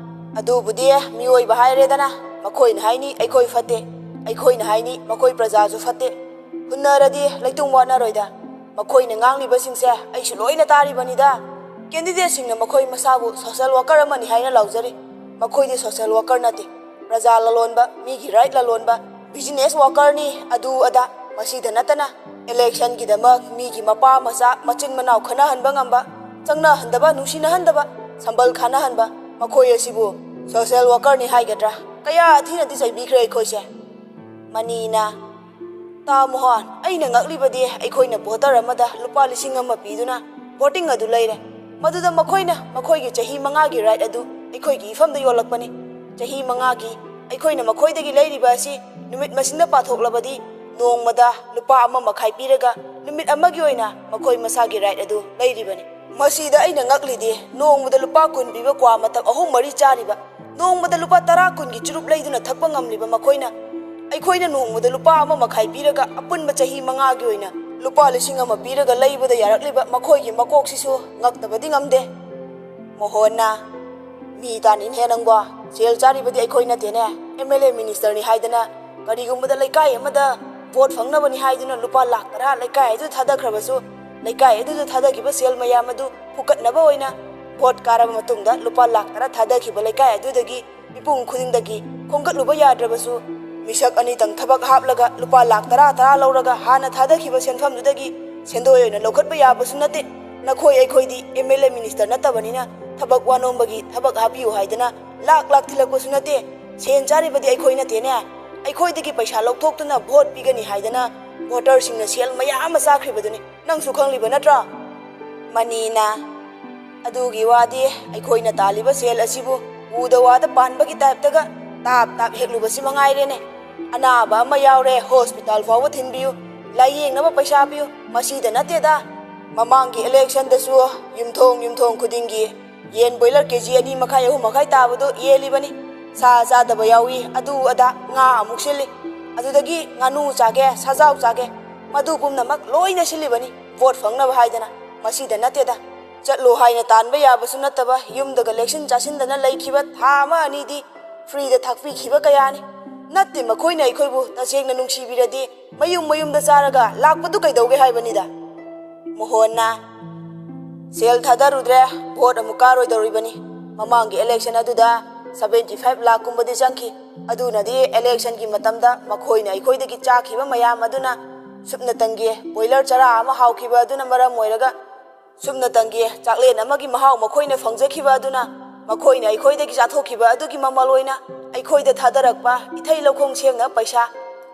ꯑꯗꯨꯕꯨꯗꯤ ꯃꯤꯑꯣꯏꯕ ꯍꯥꯏꯔꯦꯗꯅ, ꯃꯈꯣꯏꯅ ꯍꯥꯏꯅꯤ ꯑꯩꯈꯣꯏ ꯐꯠꯇꯦ, ꯑꯩꯈꯣꯏꯅ ꯍꯥꯏꯅꯤ ꯃꯈꯣꯏ ꯄ꯭ꯔꯖꯥꯁꯨ ꯐꯠꯇꯦ꯫ ꯍꯨꯟꯅꯔꯗꯤ ꯂꯩꯇꯨꯝ ꯋꯥꯠꯅꯔꯣꯏꯗ꯫ ꯃꯈꯣꯏꯅ ꯉꯥꯡꯂꯤꯕꯁꯤꯡꯁꯦ ꯑꯩꯁꯨ ꯂꯣꯏꯅ ꯇꯥꯔꯤꯕꯅꯤꯗ꯫ ꯀꯦꯟꯗꯤꯗꯦꯠꯁꯤꯡꯅ ꯃꯈꯣꯏ ꯃꯁꯥꯕꯨ ꯁꯣꯁꯦꯜ ꯋꯥꯀꯔ ꯑꯃꯅꯤ ꯍꯥꯏꯅ ꯂꯥꯎꯖꯔꯤ꯫ ꯃꯈꯣꯏꯗꯤ ꯁꯣꯁꯦꯜ ꯋꯥꯀꯔ ꯅꯠꯇꯦ, ꯄ꯭ꯔꯖꯥ ꯂꯂꯣꯟꯕ, ꯃꯤꯒꯤ ꯔꯥꯏꯠ ꯂꯂꯣꯟꯕ, ꯕꯤꯖꯤꯅꯦꯁ ꯋꯥꯀꯔꯅꯤ, ꯑꯗꯨ ꯑꯗꯥ꯫ ꯃꯁꯤꯗ ꯅꯠꯇꯅ ꯏꯂꯦꯛꯁꯟꯒꯤꯗꯃꯛ ꯃꯤꯒꯤ ꯃꯄꯥ ꯃꯆꯥ, ꯃꯆꯤꯟ ꯃꯅꯥꯎ ꯈꯠꯅꯍꯟꯕ ꯉꯝꯕ, ꯆꯪꯅꯍꯟꯗꯕ, ꯅꯨꯡꯁꯤꯅꯍꯟꯗꯕ, ꯁꯝꯕꯜ ꯈꯥꯅꯍꯟꯕ, ꯃꯈꯣꯏ ꯑꯁꯤꯕꯨ ꯁꯣꯁꯦꯜ ꯋꯥꯀꯔꯅꯤ ꯍꯥꯏꯒꯗ꯭ꯔꯥ? ꯀꯌꯥ ꯊꯤꯅꯗꯤ ꯆꯩꯕꯤꯈ꯭ꯔꯦ ꯑꯩꯈꯣꯏꯁꯦ꯫ ꯃꯅꯤꯅ, "ꯇꯥ ꯃꯣꯍꯟ, ꯑꯩꯅ ꯉꯛꯂꯤꯕꯗꯤ ꯑꯩꯈꯣꯏꯅ ꯚꯣꯇꯔ ꯑꯃꯗ ꯂꯨꯄꯥ ꯂꯤꯁꯤꯡ ꯑꯃ ꯄꯤꯗꯨꯅ ꯚꯣꯇꯤꯡ ꯑꯗꯨ ꯂꯩꯔꯦ꯫ ꯃꯗꯨꯗ ꯃꯈꯣꯏꯅ ꯃꯈꯣꯏꯒꯤ ꯆꯍꯤ ꯃꯉꯥꯒꯤ ꯔꯥꯏꯠ ꯑꯗꯨ ꯑꯩꯈꯣꯏꯒꯤ ꯏꯐꯝꯗ ꯌꯣꯜꯂꯛꯄꯅꯤ꯫ ꯆꯍꯤ ꯃꯉꯥꯒꯤ ꯑꯩꯈꯣꯏꯅ ꯃꯈꯣꯏꯗꯒꯤ ꯂꯩꯔꯤꯕ ꯑꯁꯤ ꯅꯨꯃꯤꯠ ꯃꯁꯤꯡꯗ ꯄꯥꯊꯣꯛꯂꯕꯗꯤ ꯅꯣꯡꯃꯗ ꯂꯨꯄꯥ ꯑꯃ ꯃꯈꯥꯏ ꯄꯤꯔꯒ ꯅꯨꯃꯤꯠ ꯑꯃꯒꯤ ꯑꯣꯏꯅ ꯃꯈꯣꯏ ꯃꯁꯥꯒꯤ ꯔꯥꯏꯠ ꯑꯗꯨ ꯂꯩꯔꯤꯕꯅꯤ꯫ ꯃꯁꯤꯗ ꯑꯩꯅ ꯉꯛꯂꯤꯗꯤ ꯅꯣꯡꯃꯗ ꯂꯨꯄꯥ ꯀꯨꯟ ꯄꯤꯕ ꯀ꯭ꯋꯥ ꯃꯇꯞ ꯑꯍꯨꯝ ꯃꯔꯤ ꯆꯥꯔꯤꯕ, ꯅꯣꯡꯃꯗ ꯂꯨꯄꯥ ꯇꯔꯥ ꯀꯨꯟꯒꯤ ꯆꯨꯔꯨꯞ ꯂꯩꯗꯨꯅ ꯊꯛꯄ ꯉꯝꯂꯤꯕ ꯃꯈꯣꯏꯅ ꯑꯩꯈꯣꯏꯅ ꯅꯣꯡꯃꯗ ꯂꯨꯄꯥ ꯑꯃ ꯃꯈꯥꯏ ꯄꯤꯔꯒ ꯑꯄꯨꯟꯕ ꯆꯍꯤ ꯃꯉꯥꯒꯤ ꯑꯣꯏꯅ ꯂꯨꯄꯥ ꯂꯤꯁꯤꯡ ꯑꯃ ꯄꯤꯔꯒ ꯂꯩꯕꯗ ꯌꯥꯔꯛꯂꯤꯕ ꯃꯈꯣꯏꯒꯤ ꯃꯀꯣꯛꯁꯤꯁꯨ ꯉꯛꯇꯕꯗꯤ ꯉꯝꯗꯦ꯫" ꯃꯣꯍꯣꯟꯅ, "ꯃꯤ ꯇꯥꯅꯤꯅꯦꯍꯦ ꯅꯪꯕꯣ꯫ ꯁꯦꯜ ꯆꯥꯔꯤꯕꯗꯤ ꯑꯩꯈꯣꯏ ꯅꯠꯇꯦꯅꯦ꯫ ꯑꯦꯝ ꯑꯦꯜ ꯑꯦ ꯃꯤꯅꯤꯁꯇꯔꯅꯤ ꯍꯥꯏꯗꯅ ꯀꯔꯤꯒꯨꯝꯕꯗ ꯂꯩꯀꯥꯏ ꯑꯃꯗ ꯚꯣꯠ ꯐꯪꯅꯕꯅꯤ ꯍꯥꯏꯗꯨꯅ ꯂꯨꯄꯥ ꯂꯥꯈ ꯇꯔꯥ ꯂꯩꯀꯥꯏ ꯑꯗꯨꯗ ꯊꯥꯗꯈ꯭ꯔꯕꯁꯨ, ꯂꯩꯀꯥꯏ ꯑꯗꯨꯗ ꯊꯥꯗꯈꯤꯕ ꯁꯦꯜ ꯃꯌꯥꯝ ꯑꯗꯨ ꯐꯨꯀꯠꯅꯕ ꯑꯣꯏꯅ ꯚꯣꯠ ꯀꯥꯔꯕ ꯃꯇꯨꯡꯗ ꯂꯨꯄꯥ ꯂꯥꯈ ꯇꯔꯥ ꯊꯥꯗꯈꯤꯕ ꯂꯩꯀꯥꯏ ꯑꯗꯨꯗꯒꯤ ꯃꯤꯄꯨꯝ ꯈꯨꯗꯤꯡꯗꯒꯤ ꯈꯣꯝꯒꯠꯂꯨꯕ ꯌꯥꯗ꯭ꯔꯕꯁꯨ, ꯃꯤꯁꯛ ꯑꯅꯤꯇꯪ ꯊꯕꯛ ꯍꯥꯞꯂꯒ ꯂꯨꯄꯥ ꯂꯥꯈ ꯇꯔꯥ ꯇꯔꯥ ꯂꯧꯔꯒ ꯍꯥꯟꯅ ꯊꯥꯗꯈꯤꯕ ꯁꯦꯟꯐꯝꯗꯨꯗꯒꯤ ꯁꯦꯟꯗꯣꯏ ꯑꯣꯏꯅ ꯂꯧꯈꯠꯄ ꯌꯥꯕꯁꯨ ꯅꯠꯇꯦ꯫ ꯅꯈꯣꯏ ꯑꯩꯈꯣꯏꯗꯤ ꯑꯦꯝ ꯑꯦꯜ ꯑꯦ ꯃꯤꯅꯤꯁꯇꯔ ꯅꯠꯇꯕꯅꯤꯅ ꯊꯕꯛ ꯋꯥꯅꯣꯝꯕꯒꯤ ꯊꯕꯛ ꯍꯥꯞꯄꯤꯌꯨ ꯍꯥꯏꯗꯅ ꯂꯥꯈ ꯂꯥꯈ ꯊꯤꯜꯂꯛꯄꯁꯨ ꯅꯠꯇꯦ꯫ ꯁꯦꯟ ꯆꯥꯔꯤꯕꯗꯤ ꯑꯩꯈꯣꯏ ꯅꯠꯇꯦꯅꯦ꯫ ꯑꯩꯈꯣꯏꯗꯒꯤ ꯄꯩꯁꯥ ꯂꯧꯊꯣꯛꯇꯨꯅ ꯚꯣꯠ ꯄꯤꯒꯅꯤ ꯍꯥꯏꯗꯅ ꯚꯣꯇꯔꯁꯤꯡꯅ ꯁꯦꯜ ꯃꯌꯥꯝ ꯑꯃ ꯆꯥꯈ꯭ꯔꯤꯕꯗꯨꯅꯤ꯫ ꯅꯪꯁꯨ ꯈꯪꯂꯤꯕ ꯅꯠꯇ꯭ꯔꯣ?" ꯃꯅꯤꯅ, "ꯑꯗꯨꯒꯤ ꯋꯥꯗꯤ ꯑꯩꯈꯣꯏꯅ ꯇꯥꯜꯂꯤꯕ ꯁꯦꯜ ꯑꯁꯤꯕꯨ ꯎꯗ ꯋꯥꯗ ꯄꯥꯟꯕꯒꯤ ꯇꯥꯏꯞꯇꯒ ꯇꯥꯞ ꯇꯥꯞ ꯍꯦꯛꯂꯨꯕꯁꯤ ꯃꯉꯥꯏꯔꯦꯅꯦ꯫ ꯑꯅꯥꯕ ꯑꯃ ꯌꯥꯎꯔꯦ, ꯍꯣꯁꯄꯤꯇꯥꯜ ꯐꯥꯎꯕ ꯊꯤꯟꯕꯤꯌꯨ, ꯂꯥꯏꯌꯦꯡꯅꯕ ꯄꯩꯁꯥ ꯄꯤꯌꯨ, ꯃꯁꯤꯗ ꯅꯠꯇꯦꯗ꯫ ꯃꯃꯥꯡꯒꯤ ꯏꯂꯦꯛꯁꯟꯗꯁꯨ ꯌꯨꯝꯊꯣꯡ ꯌꯨꯝꯊꯣꯡ ꯈꯨꯗꯤꯡꯒꯤ ꯌꯦꯟ ꯕꯣꯏꯂꯔ ꯀꯦ ꯖꯤ ꯑꯅꯤ ꯃꯈꯥꯏ, ꯑꯍꯨꯝ ꯃꯈꯥꯏ ꯇꯥꯕꯗꯣ ꯌꯦꯜꯂꯤꯕꯅꯤ꯫ ꯁꯥ ꯆꯥꯗꯕ ꯌꯥꯎꯏ, ꯑꯗꯨ ꯑꯗꯥ ꯉꯥ ꯑꯃꯨꯛ ꯁꯤꯜꯂꯤ꯫ ꯑꯗꯨꯗꯒꯤ ꯉꯥꯅꯨ ꯆꯥꯒꯦ, ꯁꯥꯖꯥꯎ ꯆꯥꯒꯦ, ꯃꯗꯨ ꯄꯨꯝꯅꯃꯛ ꯂꯣꯏꯅ ꯁꯤꯜꯂꯤꯕꯅꯤ ꯚꯣꯠ ꯐꯪꯅꯕ ꯍꯥꯏꯗꯅ꯫ ꯃꯁꯤꯗ ꯅꯠꯇꯦꯗ, ꯆꯠꯂꯣ ꯍꯥꯏꯅ ꯇꯥꯟꯕ ꯌꯥꯕꯁꯨ ꯅꯠꯇꯕ, ꯌꯨꯝꯗꯒ ꯂꯦꯛꯁꯤꯟ ꯆꯥꯁꯤꯟꯗꯅ ꯂꯩꯈꯤꯕ ꯊꯥ ꯑꯃ ꯑꯅꯤꯗꯤ ꯐ꯭ꯔꯤꯗ ꯊꯥꯛꯄꯤꯈꯤꯕ ꯀꯌꯥꯅꯤ꯫ ꯅꯠꯇꯦ, ꯃꯈꯣꯏꯅ ꯑꯩꯈꯣꯏꯕꯨ ꯇꯁꯦꯡꯅ ꯅꯨꯡꯁꯤꯕꯤꯔꯗꯤ ꯃꯌꯨꯝ ꯃꯌꯨꯝꯗ ꯆꯥꯔꯒ ꯂꯥꯛꯄꯗꯨ ꯀꯩꯗꯧꯒꯦ ꯍꯥꯏꯕꯅꯤꯗ꯫ ꯃꯣꯍꯣꯟꯅ, ꯁꯦꯜ ꯊꯥꯗꯔꯨꯗ꯭ꯔꯦ, ꯚꯣꯠ ꯑꯃꯨꯛ ꯀꯥꯔꯣꯏꯗꯧꯔꯤꯕꯅꯤ꯫ ꯃꯃꯥꯡꯒꯤ ꯏꯂꯦꯛꯁꯟ ꯑꯗꯨꯗ seventy five ꯂꯥꯛ ꯀꯨꯝꯕꯗꯤ ꯆꯪꯈꯤ꯫ ꯑꯗꯨꯅꯗꯤ ꯏꯂꯦꯛꯁꯟꯒꯤ ꯃꯇꯝꯗ ꯃꯈꯣꯏꯅ ꯑꯩꯈꯣꯏꯗꯒꯤ ꯆꯥꯈꯤꯕ ꯃꯌꯥꯝ ꯑꯗꯨꯅ, ꯁꯨꯞꯅꯇꯪꯒꯤ ꯕꯣꯏꯂꯔ ꯆꯔꯥ ꯑꯃ ꯍꯥꯎꯈꯤꯕ ꯑꯗꯨꯅ ꯃꯔꯝ ꯑꯣꯏꯔꯒ, ꯁꯨꯞꯅꯇꯪꯒꯤ ꯆꯥꯛꯂꯦꯟ ꯑꯃꯒꯤ ꯃꯍꯥꯎ ꯃꯈꯣꯏꯅ ꯐꯪꯖꯈꯤꯕ ꯑꯗꯨꯅ, ꯃꯈꯣꯏꯅ ꯑꯩꯈꯣꯏꯗꯒꯤ ꯆꯥꯊꯣꯛꯈꯤꯕ ꯑꯗꯨꯒꯤ ꯃꯃꯜ ꯑꯣꯏꯅ ꯑꯩꯈꯣꯏꯗ ꯊꯥꯗꯔꯛꯄ ꯏꯊꯩ ꯂꯧꯈꯣꯡ ꯁꯦꯝꯅꯕ ꯄꯩꯁꯥ,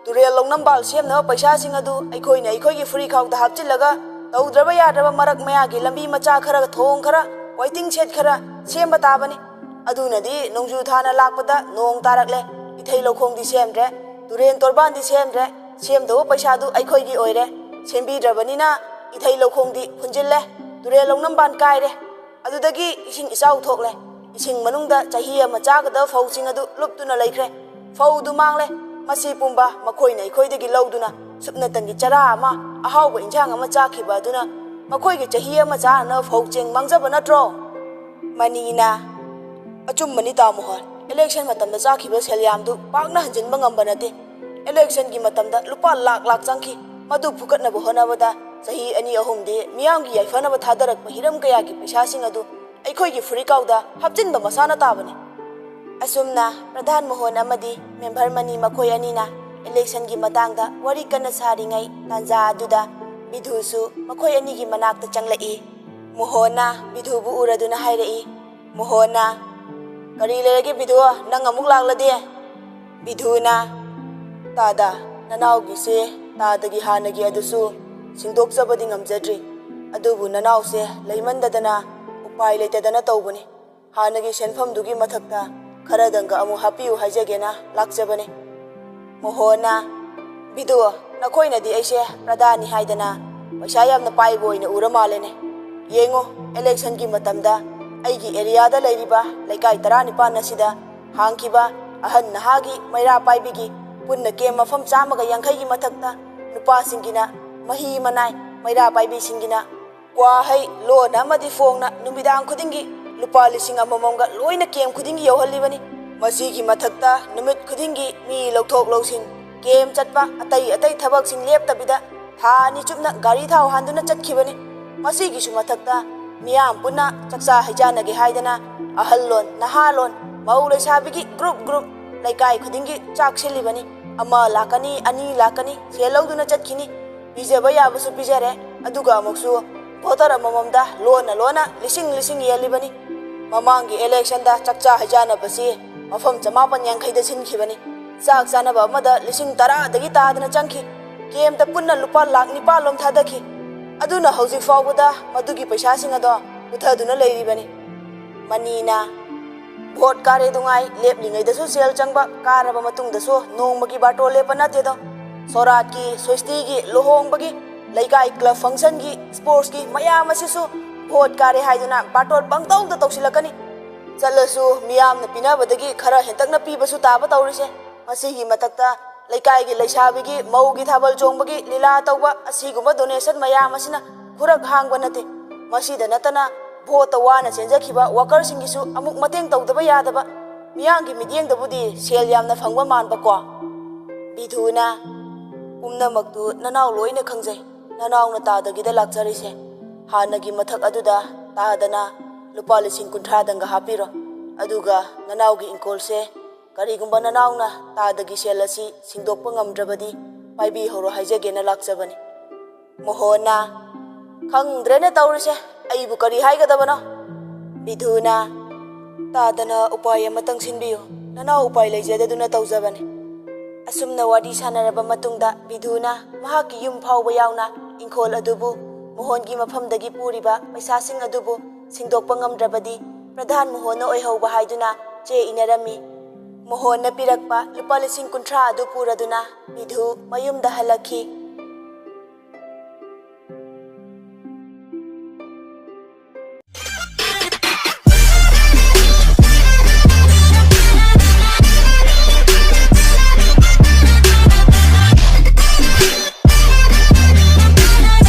ꯇꯨꯔꯦꯜ ꯂꯧꯅꯝꯕꯥꯜ ꯁꯦꯝꯅꯕ ꯄꯩꯁꯥꯁꯤꯡ ꯑꯗꯨ ꯑꯩꯈꯣꯏꯅ ꯑꯩꯈꯣꯏꯒꯤ ꯐꯨꯔꯤꯈꯥꯎꯗ ꯍꯥꯞꯆꯤꯜꯂꯒ, ꯇꯧꯗ꯭ꯔꯕ ꯌꯥꯗ꯭ꯔꯕ ꯃꯔꯛ ꯃꯌꯥꯒꯤ ꯂꯝꯕꯤ ꯃꯆꯥ ꯈꯔ, ꯊꯣꯡ ꯈꯔ, waiting shed ꯈꯔ ꯁꯦꯝꯕ ꯇꯥꯕꯅꯤ꯫ ꯑꯗꯨꯅꯗꯤ ꯅꯣꯡꯖꯨ ꯊꯥꯅ ꯂꯥꯛꯄꯗ ꯅꯣꯡ ꯇꯥꯔꯛꯂꯦ, ꯏꯊꯩ ꯂꯧꯈꯣꯡꯗꯤ ꯁꯦꯝꯗ꯭ꯔꯦ, ꯇꯨꯔꯦꯟ ꯇꯣꯔꯕꯥꯟꯗꯤ ꯁꯦꯝꯗ꯭ꯔꯦ, ꯁꯦꯝꯗꯧꯕ ꯄꯩꯁꯥꯗꯨ ꯑꯩꯈꯣꯏꯒꯤ ꯑꯣꯏꯔꯦ꯫ ꯁꯦꯝꯕꯤꯗ꯭ꯔꯕꯅꯤꯅ ꯏꯊꯩ ꯂꯧꯈꯣꯡꯗꯤ ꯐꯨꯟꯖꯤꯜꯂꯦ, ꯇꯨꯔꯦꯜ ꯂꯧꯅꯝꯕꯥꯟ ꯀꯥꯏꯔꯦ꯫ ꯑꯗꯨꯗꯒꯤ ꯏꯁꯤꯡ ꯏꯆꯥꯎ ꯊꯣꯛꯂꯦ꯫ ꯏꯁꯤꯡ ꯃꯅꯨꯡꯗ ꯆꯍꯤ ꯑꯃ ꯆꯥꯒꯗꯕ ꯐꯧꯁꯤꯡ ꯑꯗꯨ ꯂꯨꯞꯇꯨꯅ ꯂꯩꯈ꯭ꯔꯦ꯫ ꯐꯧꯗꯨ ꯃꯥꯡꯂꯦ꯫ ꯃꯁꯤ ꯄꯨꯝꯕ ꯃꯈꯣꯏꯅ ꯑꯩꯈꯣꯏꯗꯒꯤ ꯂꯧꯗꯨꯅ, ꯁꯨꯞꯅꯇꯪꯒꯤ ꯆꯔꯥ ꯑꯃ, ꯑꯍꯥꯎꯕ ꯏꯟꯁꯥꯡ ꯑꯃ ꯆꯥꯈꯤꯕ ꯑꯗꯨꯅ ꯃꯈꯣꯏꯒꯤ ꯆꯍꯤ ꯑꯃ ꯆꯥꯅꯅꯕ ꯐꯧ ꯆꯦꯡ ꯃꯥꯡꯖꯕ ꯅꯠꯇ꯭ꯔꯣ? ꯃꯅꯤꯅ, ꯑꯆꯨꯝꯕꯅꯤ ꯇꯥ ꯃꯣꯍꯣꯟ, ꯏꯂꯦꯛꯁꯟ ꯃꯇꯝꯗ ꯆꯥꯈꯤꯕ ꯁꯦꯜ ꯌꯥꯝꯗꯨ ꯄꯥꯛꯅ ꯍꯟꯖꯤꯟꯕ ꯉꯝꯕ ꯅꯠꯇꯦ꯫ ꯏꯂꯦꯛꯁꯟꯒꯤ ꯃꯇꯝꯗ ꯂꯨꯄꯥ ꯂꯥꯛ ꯂꯥꯛ ꯆꯪꯈꯤ꯫ ꯃꯗꯨ ꯐꯨꯀꯠꯅꯕ ꯍꯣꯠꯅꯕꯗ ꯆꯍꯤ ꯑꯅꯤ ꯑꯍꯨꯝꯗꯤ ꯃꯤꯌꯥꯝꯒꯤ ꯌꯥꯏꯐꯅꯕ ꯊꯥꯗꯔꯛꯄ ꯍꯤꯔꯝ ꯀꯌꯥꯒꯤ ꯄꯩꯁꯥꯁꯤꯡ ꯑꯗꯨ ꯑꯩꯈꯣꯏꯒꯤ ꯐꯨꯔꯤꯀꯥꯎꯗ ꯍꯥꯞꯆꯤꯟꯕ ꯃꯁꯥꯅ ꯇꯥꯕꯅꯤ꯫ ꯑꯁꯨꯝꯅ ꯄ꯭ꯔꯙꯥꯟ ꯃꯣꯍꯣꯟ ꯑꯃꯗꯤ ꯃꯦꯝꯕꯔ ꯃꯅꯤ ꯃꯈꯣꯏ ꯑꯅꯤꯅ ꯏꯂꯦꯛꯁꯟꯒꯤ ꯃꯇꯥꯡꯗ ꯋꯥꯔꯤ ꯀꯟꯅ ꯁꯥꯔꯤꯉꯩ ꯇꯥꯟꯖꯥ ꯑꯗꯨꯗ ꯕꯤꯙꯨꯁꯨ ꯃꯈꯣꯏ ꯑꯅꯤꯒꯤ ꯃꯅꯥꯛꯇ ꯆꯪꯂꯛꯏ꯫ ꯃꯣꯍꯣꯟꯅ ꯕꯤꯙꯨꯕꯨ ꯎꯔꯗꯨꯅ ꯍꯥꯏꯔꯛꯏ, ꯃꯣꯍꯣꯟꯅ, "ꯀꯔꯤ ꯂꯩꯔꯒꯦ ꯕꯤꯙꯨ, ꯅꯪ ꯑꯃꯨꯛ ꯂꯥꯛꯂꯗꯤ?" ꯕꯤꯙꯨꯅ, "ꯇꯥꯗ, ꯅꯅꯥꯎꯒꯤꯁꯦ ꯇꯥꯗꯒꯤ ꯍꯥꯟꯅꯒꯤ ꯑꯗꯨꯁꯨ ꯁꯤꯡꯗꯣꯛꯆꯕꯗꯤ ꯉꯝꯖꯗ꯭ꯔꯤ꯫ ꯑꯗꯨꯕꯨ ꯅꯅꯥꯎꯁꯦ ꯂꯩꯃꯟꯗꯗꯅ ꯎꯄꯥꯏ ꯂꯩꯇꯗꯅ ꯇꯧꯕꯅꯤ꯫ ꯍꯥꯟꯅꯒꯤ ꯁꯦꯟꯐꯝꯗꯨꯒꯤ ꯃꯊꯛꯇ ꯈꯔꯗꯪꯒ ꯑꯃꯨꯛ ꯍꯥꯞꯄꯤꯌꯨ ꯍꯥꯏꯖꯒꯦꯅ ꯂꯥꯛꯆꯕꯅꯤ꯫" ꯃꯣꯍꯣꯟꯅ, "ꯕꯤꯗꯨ, ꯅꯈꯣꯏꯅꯗꯤ ꯑꯩꯁꯦ ꯄ꯭ꯔꯙꯥꯟꯅꯤ ꯍꯥꯏꯗꯅ ꯄꯩꯁꯥ ꯌꯥꯝꯅ ꯄꯥꯏꯕ ꯑꯣꯏꯅ ꯎꯔ ꯃꯥꯜꯂꯦꯅꯦ꯫ ꯌꯦꯡꯉꯨ, ꯏꯂꯦꯛꯁꯟꯒꯤ ꯃꯇꯝꯗ ꯑꯩꯒꯤ ꯑꯦꯔꯤꯌꯥꯗ ꯂꯩꯔꯤꯕ ꯂꯩꯀꯥꯏ ꯇꯔꯥꯅꯤꯄꯥꯟ ꯑꯁꯤꯗ ꯍꯥꯡꯈꯤꯕ ꯑꯍꯟ ꯅꯍꯥꯒꯤ ꯃꯩꯔꯥ ꯄꯥꯏꯕꯤꯒꯤ ꯄꯨꯟꯅ ꯀꯦꯝ ꯃꯐꯝ ꯆꯥꯝꯃꯒ ꯌꯥꯡꯈꯩꯒꯤ ꯃꯊꯛꯇ ꯅꯨꯄꯥꯁꯤꯡꯒꯤꯅ ꯃꯍꯤ ꯃꯅꯥꯏ, ꯃꯩꯔꯥ ꯄꯥꯏꯕꯤꯁꯤꯡꯒꯤꯅ ꯀ꯭ꯋꯥ ꯍꯩ ꯂꯣꯟꯅ ꯑꯃꯗꯤ ꯐꯣꯡꯅ ꯅꯨꯃꯤꯗꯥꯡ ꯈꯨꯗꯤꯡꯒꯤ ꯂꯨꯄꯥ ꯂꯤꯁꯤꯡ ꯑꯃꯃꯝꯒ ꯂꯣꯏꯅ ꯀꯦꯝ ꯈꯨꯗꯤꯡꯒꯤ ꯌꯧꯍꯜꯂꯤꯕꯅꯤ꯫ ꯃꯁꯤꯒꯤ ꯃꯊꯛꯇ ꯅꯨꯃꯤꯠ ꯈꯨꯗꯤꯡꯒꯤ ꯃꯤ ꯂꯧꯊꯣꯛ ꯂꯧꯁꯤꯟ, ꯀꯦꯝ ꯆꯠꯄ, ꯑꯇꯩ ꯑꯇꯩ ꯊꯕꯛꯁꯤꯡ ꯂꯦꯞꯇꯕꯤꯗ ꯊꯥ ꯑꯅꯤ ꯆꯨꯞꯅ ꯒꯥꯔꯤ ꯊꯥꯎ ꯍꯥꯟꯗꯨꯅ ꯆꯠꯈꯤꯕꯅꯤ꯫ ꯃꯁꯤꯒꯤꯁꯨ ꯃꯊꯛꯇ ꯃꯤꯌꯥꯝ ꯄꯨꯟꯅ ꯆꯥꯛꯆꯥ ꯍꯩꯖꯥꯟꯅꯒꯦ ꯍꯥꯏꯗꯅ ꯑꯍꯜꯂꯣꯟ, ꯅꯍꯥꯂꯣꯟ, ꯃꯧ ꯂꯩꯁꯥꯕꯤꯒꯤ ꯒ꯭ꯔꯨꯞ ꯒ꯭ꯔꯨꯞ ꯂꯩꯀꯥꯏ ꯈꯨꯗꯤꯡꯒꯤ ꯆꯥꯛ ꯁꯤꯜꯂꯤꯕꯅꯤ꯫ ꯑꯃ ꯂꯥꯛꯀꯅꯤ, ꯑꯅꯤ ꯂꯥꯛꯀꯅꯤ, ꯁꯦꯜ ꯂꯧꯗꯨꯅ ꯆꯠꯈꯤꯅꯤ꯫ ꯄꯤꯖꯕ ꯌꯥꯕꯁꯨ ꯄꯤꯖꯔꯦ, ꯑꯗꯨꯒ ꯑꯃꯨꯛꯁꯨ ꯚꯣꯇꯔ ꯑꯃꯃꯝꯗ ꯂꯣꯟꯅ ꯂꯣꯟꯅ ꯂꯤꯁꯤꯡ ꯂꯤꯁꯤꯡ ꯌꯦꯜꯂꯤꯕꯅꯤ꯫ ꯃꯃꯥꯡꯒꯤ ꯏꯂꯦꯛꯁꯟꯗ ꯆꯥꯛꯆꯥ ꯍꯩꯖꯥꯟꯅꯕꯁꯤ ꯃꯐꯝ ꯆꯃꯥꯄꯟ ꯌꯥꯡꯈꯩꯗ ꯁꯤꯟꯈꯤꯕꯅꯤ꯫ ꯆꯥꯛ ꯆꯥꯅꯕ ꯑꯃꯗ ꯂꯤꯁꯤꯡ ꯇꯔꯥꯗꯒꯤ ꯇꯥꯗꯅ ꯆꯪꯈꯤ꯫ ꯀꯦꯝꯇ ꯄꯨꯟꯅ ꯂꯨꯄꯥ ꯂꯥꯈ ꯅꯤꯄꯥꯜ ꯂꯣꯝ ꯊꯥꯗꯈꯤ꯫ ꯑꯗꯨꯅ ꯍꯧꯖꯤꯛ ꯐꯥꯎꯕꯗ ꯃꯗꯨꯒꯤ ꯄꯩꯁꯥꯁꯤꯡ ꯑꯗꯣ ꯄꯨꯊꯗꯨꯅ ꯂꯩꯔꯤꯕꯅꯤ꯫ ꯃꯅꯤꯅ ꯚꯣꯠ ꯀꯥꯔꯦ ꯗꯨꯉꯥꯏ ꯂꯦꯞꯂꯤꯉꯩꯗꯁꯨ ꯁꯦꯜ ꯆꯪꯕ, ꯀꯥꯔꯕ ꯃꯇꯨꯡꯗꯁꯨ ꯅꯣꯡꯃꯒꯤ ꯕꯥꯔꯇꯣꯟ ꯂꯦꯞꯄ ꯅꯠꯇꯦꯗꯣ꯫ ꯁꯣꯔꯥꯠꯀꯤ, ꯁꯣꯏꯁꯇꯤꯒꯤ, ꯂꯨꯍꯣꯡꯕꯒꯤ, ꯂꯩꯀꯥꯏ ꯀ꯭ꯂꯕ ꯐꯪꯁꯟꯒꯤ, ꯁ꯭ꯄꯣꯔꯠꯁꯀꯤ ꯃꯌꯥꯝ ꯑꯁꯤꯁꯨ ꯚꯣꯠ ꯀꯥꯔꯦ ꯍꯥꯏꯗꯨꯅ ꯕꯥꯔꯇꯣꯟ ꯄꯪꯇꯧꯗ ꯇꯧꯁꯤꯜꯂꯛꯀꯅꯤ꯫ ꯆꯠꯂꯁꯨ ꯃꯤꯌꯥꯝꯅ ꯄꯤꯅꯕꯗꯒꯤ ꯈꯔ ꯍꯦꯟꯇꯛꯅ ꯄꯤꯕꯁꯨ ꯇꯥꯕ ꯇꯧꯔꯤꯁꯦ꯫ ꯃꯁꯤꯒꯤ ꯃꯊꯛꯇ ꯂꯩꯀꯥꯏꯒꯤ ꯂꯩꯁꯥꯕꯤꯒꯤ, ꯃꯧꯒꯤ ꯊꯥꯕꯜ ꯆꯣꯡꯕꯒꯤ, ꯂꯤꯂꯥ ꯇꯧꯕ ꯑꯁꯤꯒꯨꯝꯕ ꯗꯣꯅꯦꯁꯟ ꯃꯌꯥꯝ ꯑꯁꯤꯅ ꯈꯨꯔꯛ ꯍꯥꯡꯕ ꯅꯠꯇꯦ꯫ ꯃꯁꯤꯗ ꯅꯠꯇꯅ ꯚꯣꯠꯇ ꯋꯥꯅ ꯆꯦꯟꯖꯈꯤꯕ ꯋꯥꯀꯔꯁꯤꯡꯒꯤꯁꯨ ꯑꯃꯨꯛ ꯃꯇꯦꯡ ꯇꯧꯗꯕ ꯌꯥꯗꯕ꯫ ꯃꯤꯌꯥꯝꯒꯤ ꯃꯤꯠꯌꯦꯡꯗꯕꯨꯗꯤ ꯁꯦꯜ ꯌꯥꯝꯅ ꯐꯪꯕ ꯃꯥꯟꯕꯀꯣ꯫ ꯕꯤꯙꯨꯅ, ꯄꯨꯝꯅꯃꯛꯇꯨ ꯅꯅꯥꯎ ꯂꯣꯏꯅ ꯈꯪꯖꯩ꯫ ꯅꯅꯥꯎꯅ ꯇꯥꯗꯒꯤꯗ ꯂꯥꯛꯆꯔꯤꯁꯦ꯫ ꯍꯥꯟꯅꯒꯤ ꯃꯊꯛ ꯑꯗꯨꯗ ꯇꯥꯗꯅ ꯂꯨꯄꯥ ꯂꯤꯁꯤꯡ ꯀꯨꯟꯊ꯭ꯔꯥꯗꯪꯒ ꯍꯥꯞꯄꯤꯔꯣ꯫ ꯑꯗꯨꯒ ꯅꯅꯥꯎꯒꯤ ꯏꯪꯈꯣꯜꯁꯦ ꯀꯔꯤꯒꯨꯝꯕ ꯅꯅꯥꯎꯅ ꯇꯥꯗꯒꯤ ꯁꯦꯜ ꯑꯁꯤ ꯁꯤꯡꯗꯣꯛꯄ ꯉꯝꯗ꯭ꯔꯕꯗꯤ ꯄꯥꯏꯕꯤꯍꯧꯔꯣ ꯍꯥꯏꯖꯒꯦꯅ ꯂꯥꯛꯆꯕꯅꯤ꯫ ꯃꯣꯍꯣꯟꯅ, ꯈꯪꯗ꯭ꯔꯦꯅꯦ ꯇꯧꯔꯤꯁꯦ, ꯑꯩꯕꯨ ꯀꯔꯤ ꯍꯥꯏꯒꯗꯕꯅꯣ? ꯕꯤꯙꯨꯅ, ꯇꯥꯗꯅ ꯎꯄꯥꯏ ꯑꯃꯇꯪ ꯁꯤꯟꯕꯤꯌꯨ, ꯅꯅꯥꯎ ꯎꯄꯥꯏ ꯂꯩꯖꯗꯗꯨꯅ ꯇꯧꯖꯕꯅꯤ꯫ ꯑꯁꯨꯝꯅ ꯋꯥꯔꯤ ꯁꯥꯟꯅꯔꯕ ꯃꯇꯨꯡꯗ ꯕꯤꯙꯨꯅ ꯃꯍꯥꯛꯀꯤ ꯌꯨꯝ ꯐꯥꯎꯕ ꯌꯥꯎꯅ ꯏꯪꯈꯣꯜ ꯑꯗꯨꯕꯨ ꯃꯣꯍꯣꯟꯒꯤ ꯃꯐꯝꯗꯒꯤ ꯄꯨꯔꯤꯕ ꯄꯩꯁꯥꯁꯤꯡ ꯑꯗꯨꯕꯨ ꯁꯤꯡꯗꯣꯛꯄ ꯉꯝꯗ꯭ꯔꯕꯗꯤ ꯄ꯭ꯔꯙꯥꯟ ꯃꯣꯍꯣꯟꯅ ꯑꯣꯏꯍꯧꯕ ꯍꯥꯏꯗꯨꯅ ꯆꯦ ꯏꯅꯔꯝꯃꯤ꯫ ꯃꯣꯍꯣꯟꯅ ꯄꯤꯔꯛꯄ ꯂꯨꯄꯥ ꯂꯤꯁꯤꯡ ꯀꯨꯟꯊ꯭ꯔꯥ ꯑꯗꯨ ꯄꯨꯔꯗꯨꯅ ꯕꯤꯙꯨ ꯃꯌꯨꯝꯗ ꯍꯜꯂꯛꯈꯤ꯫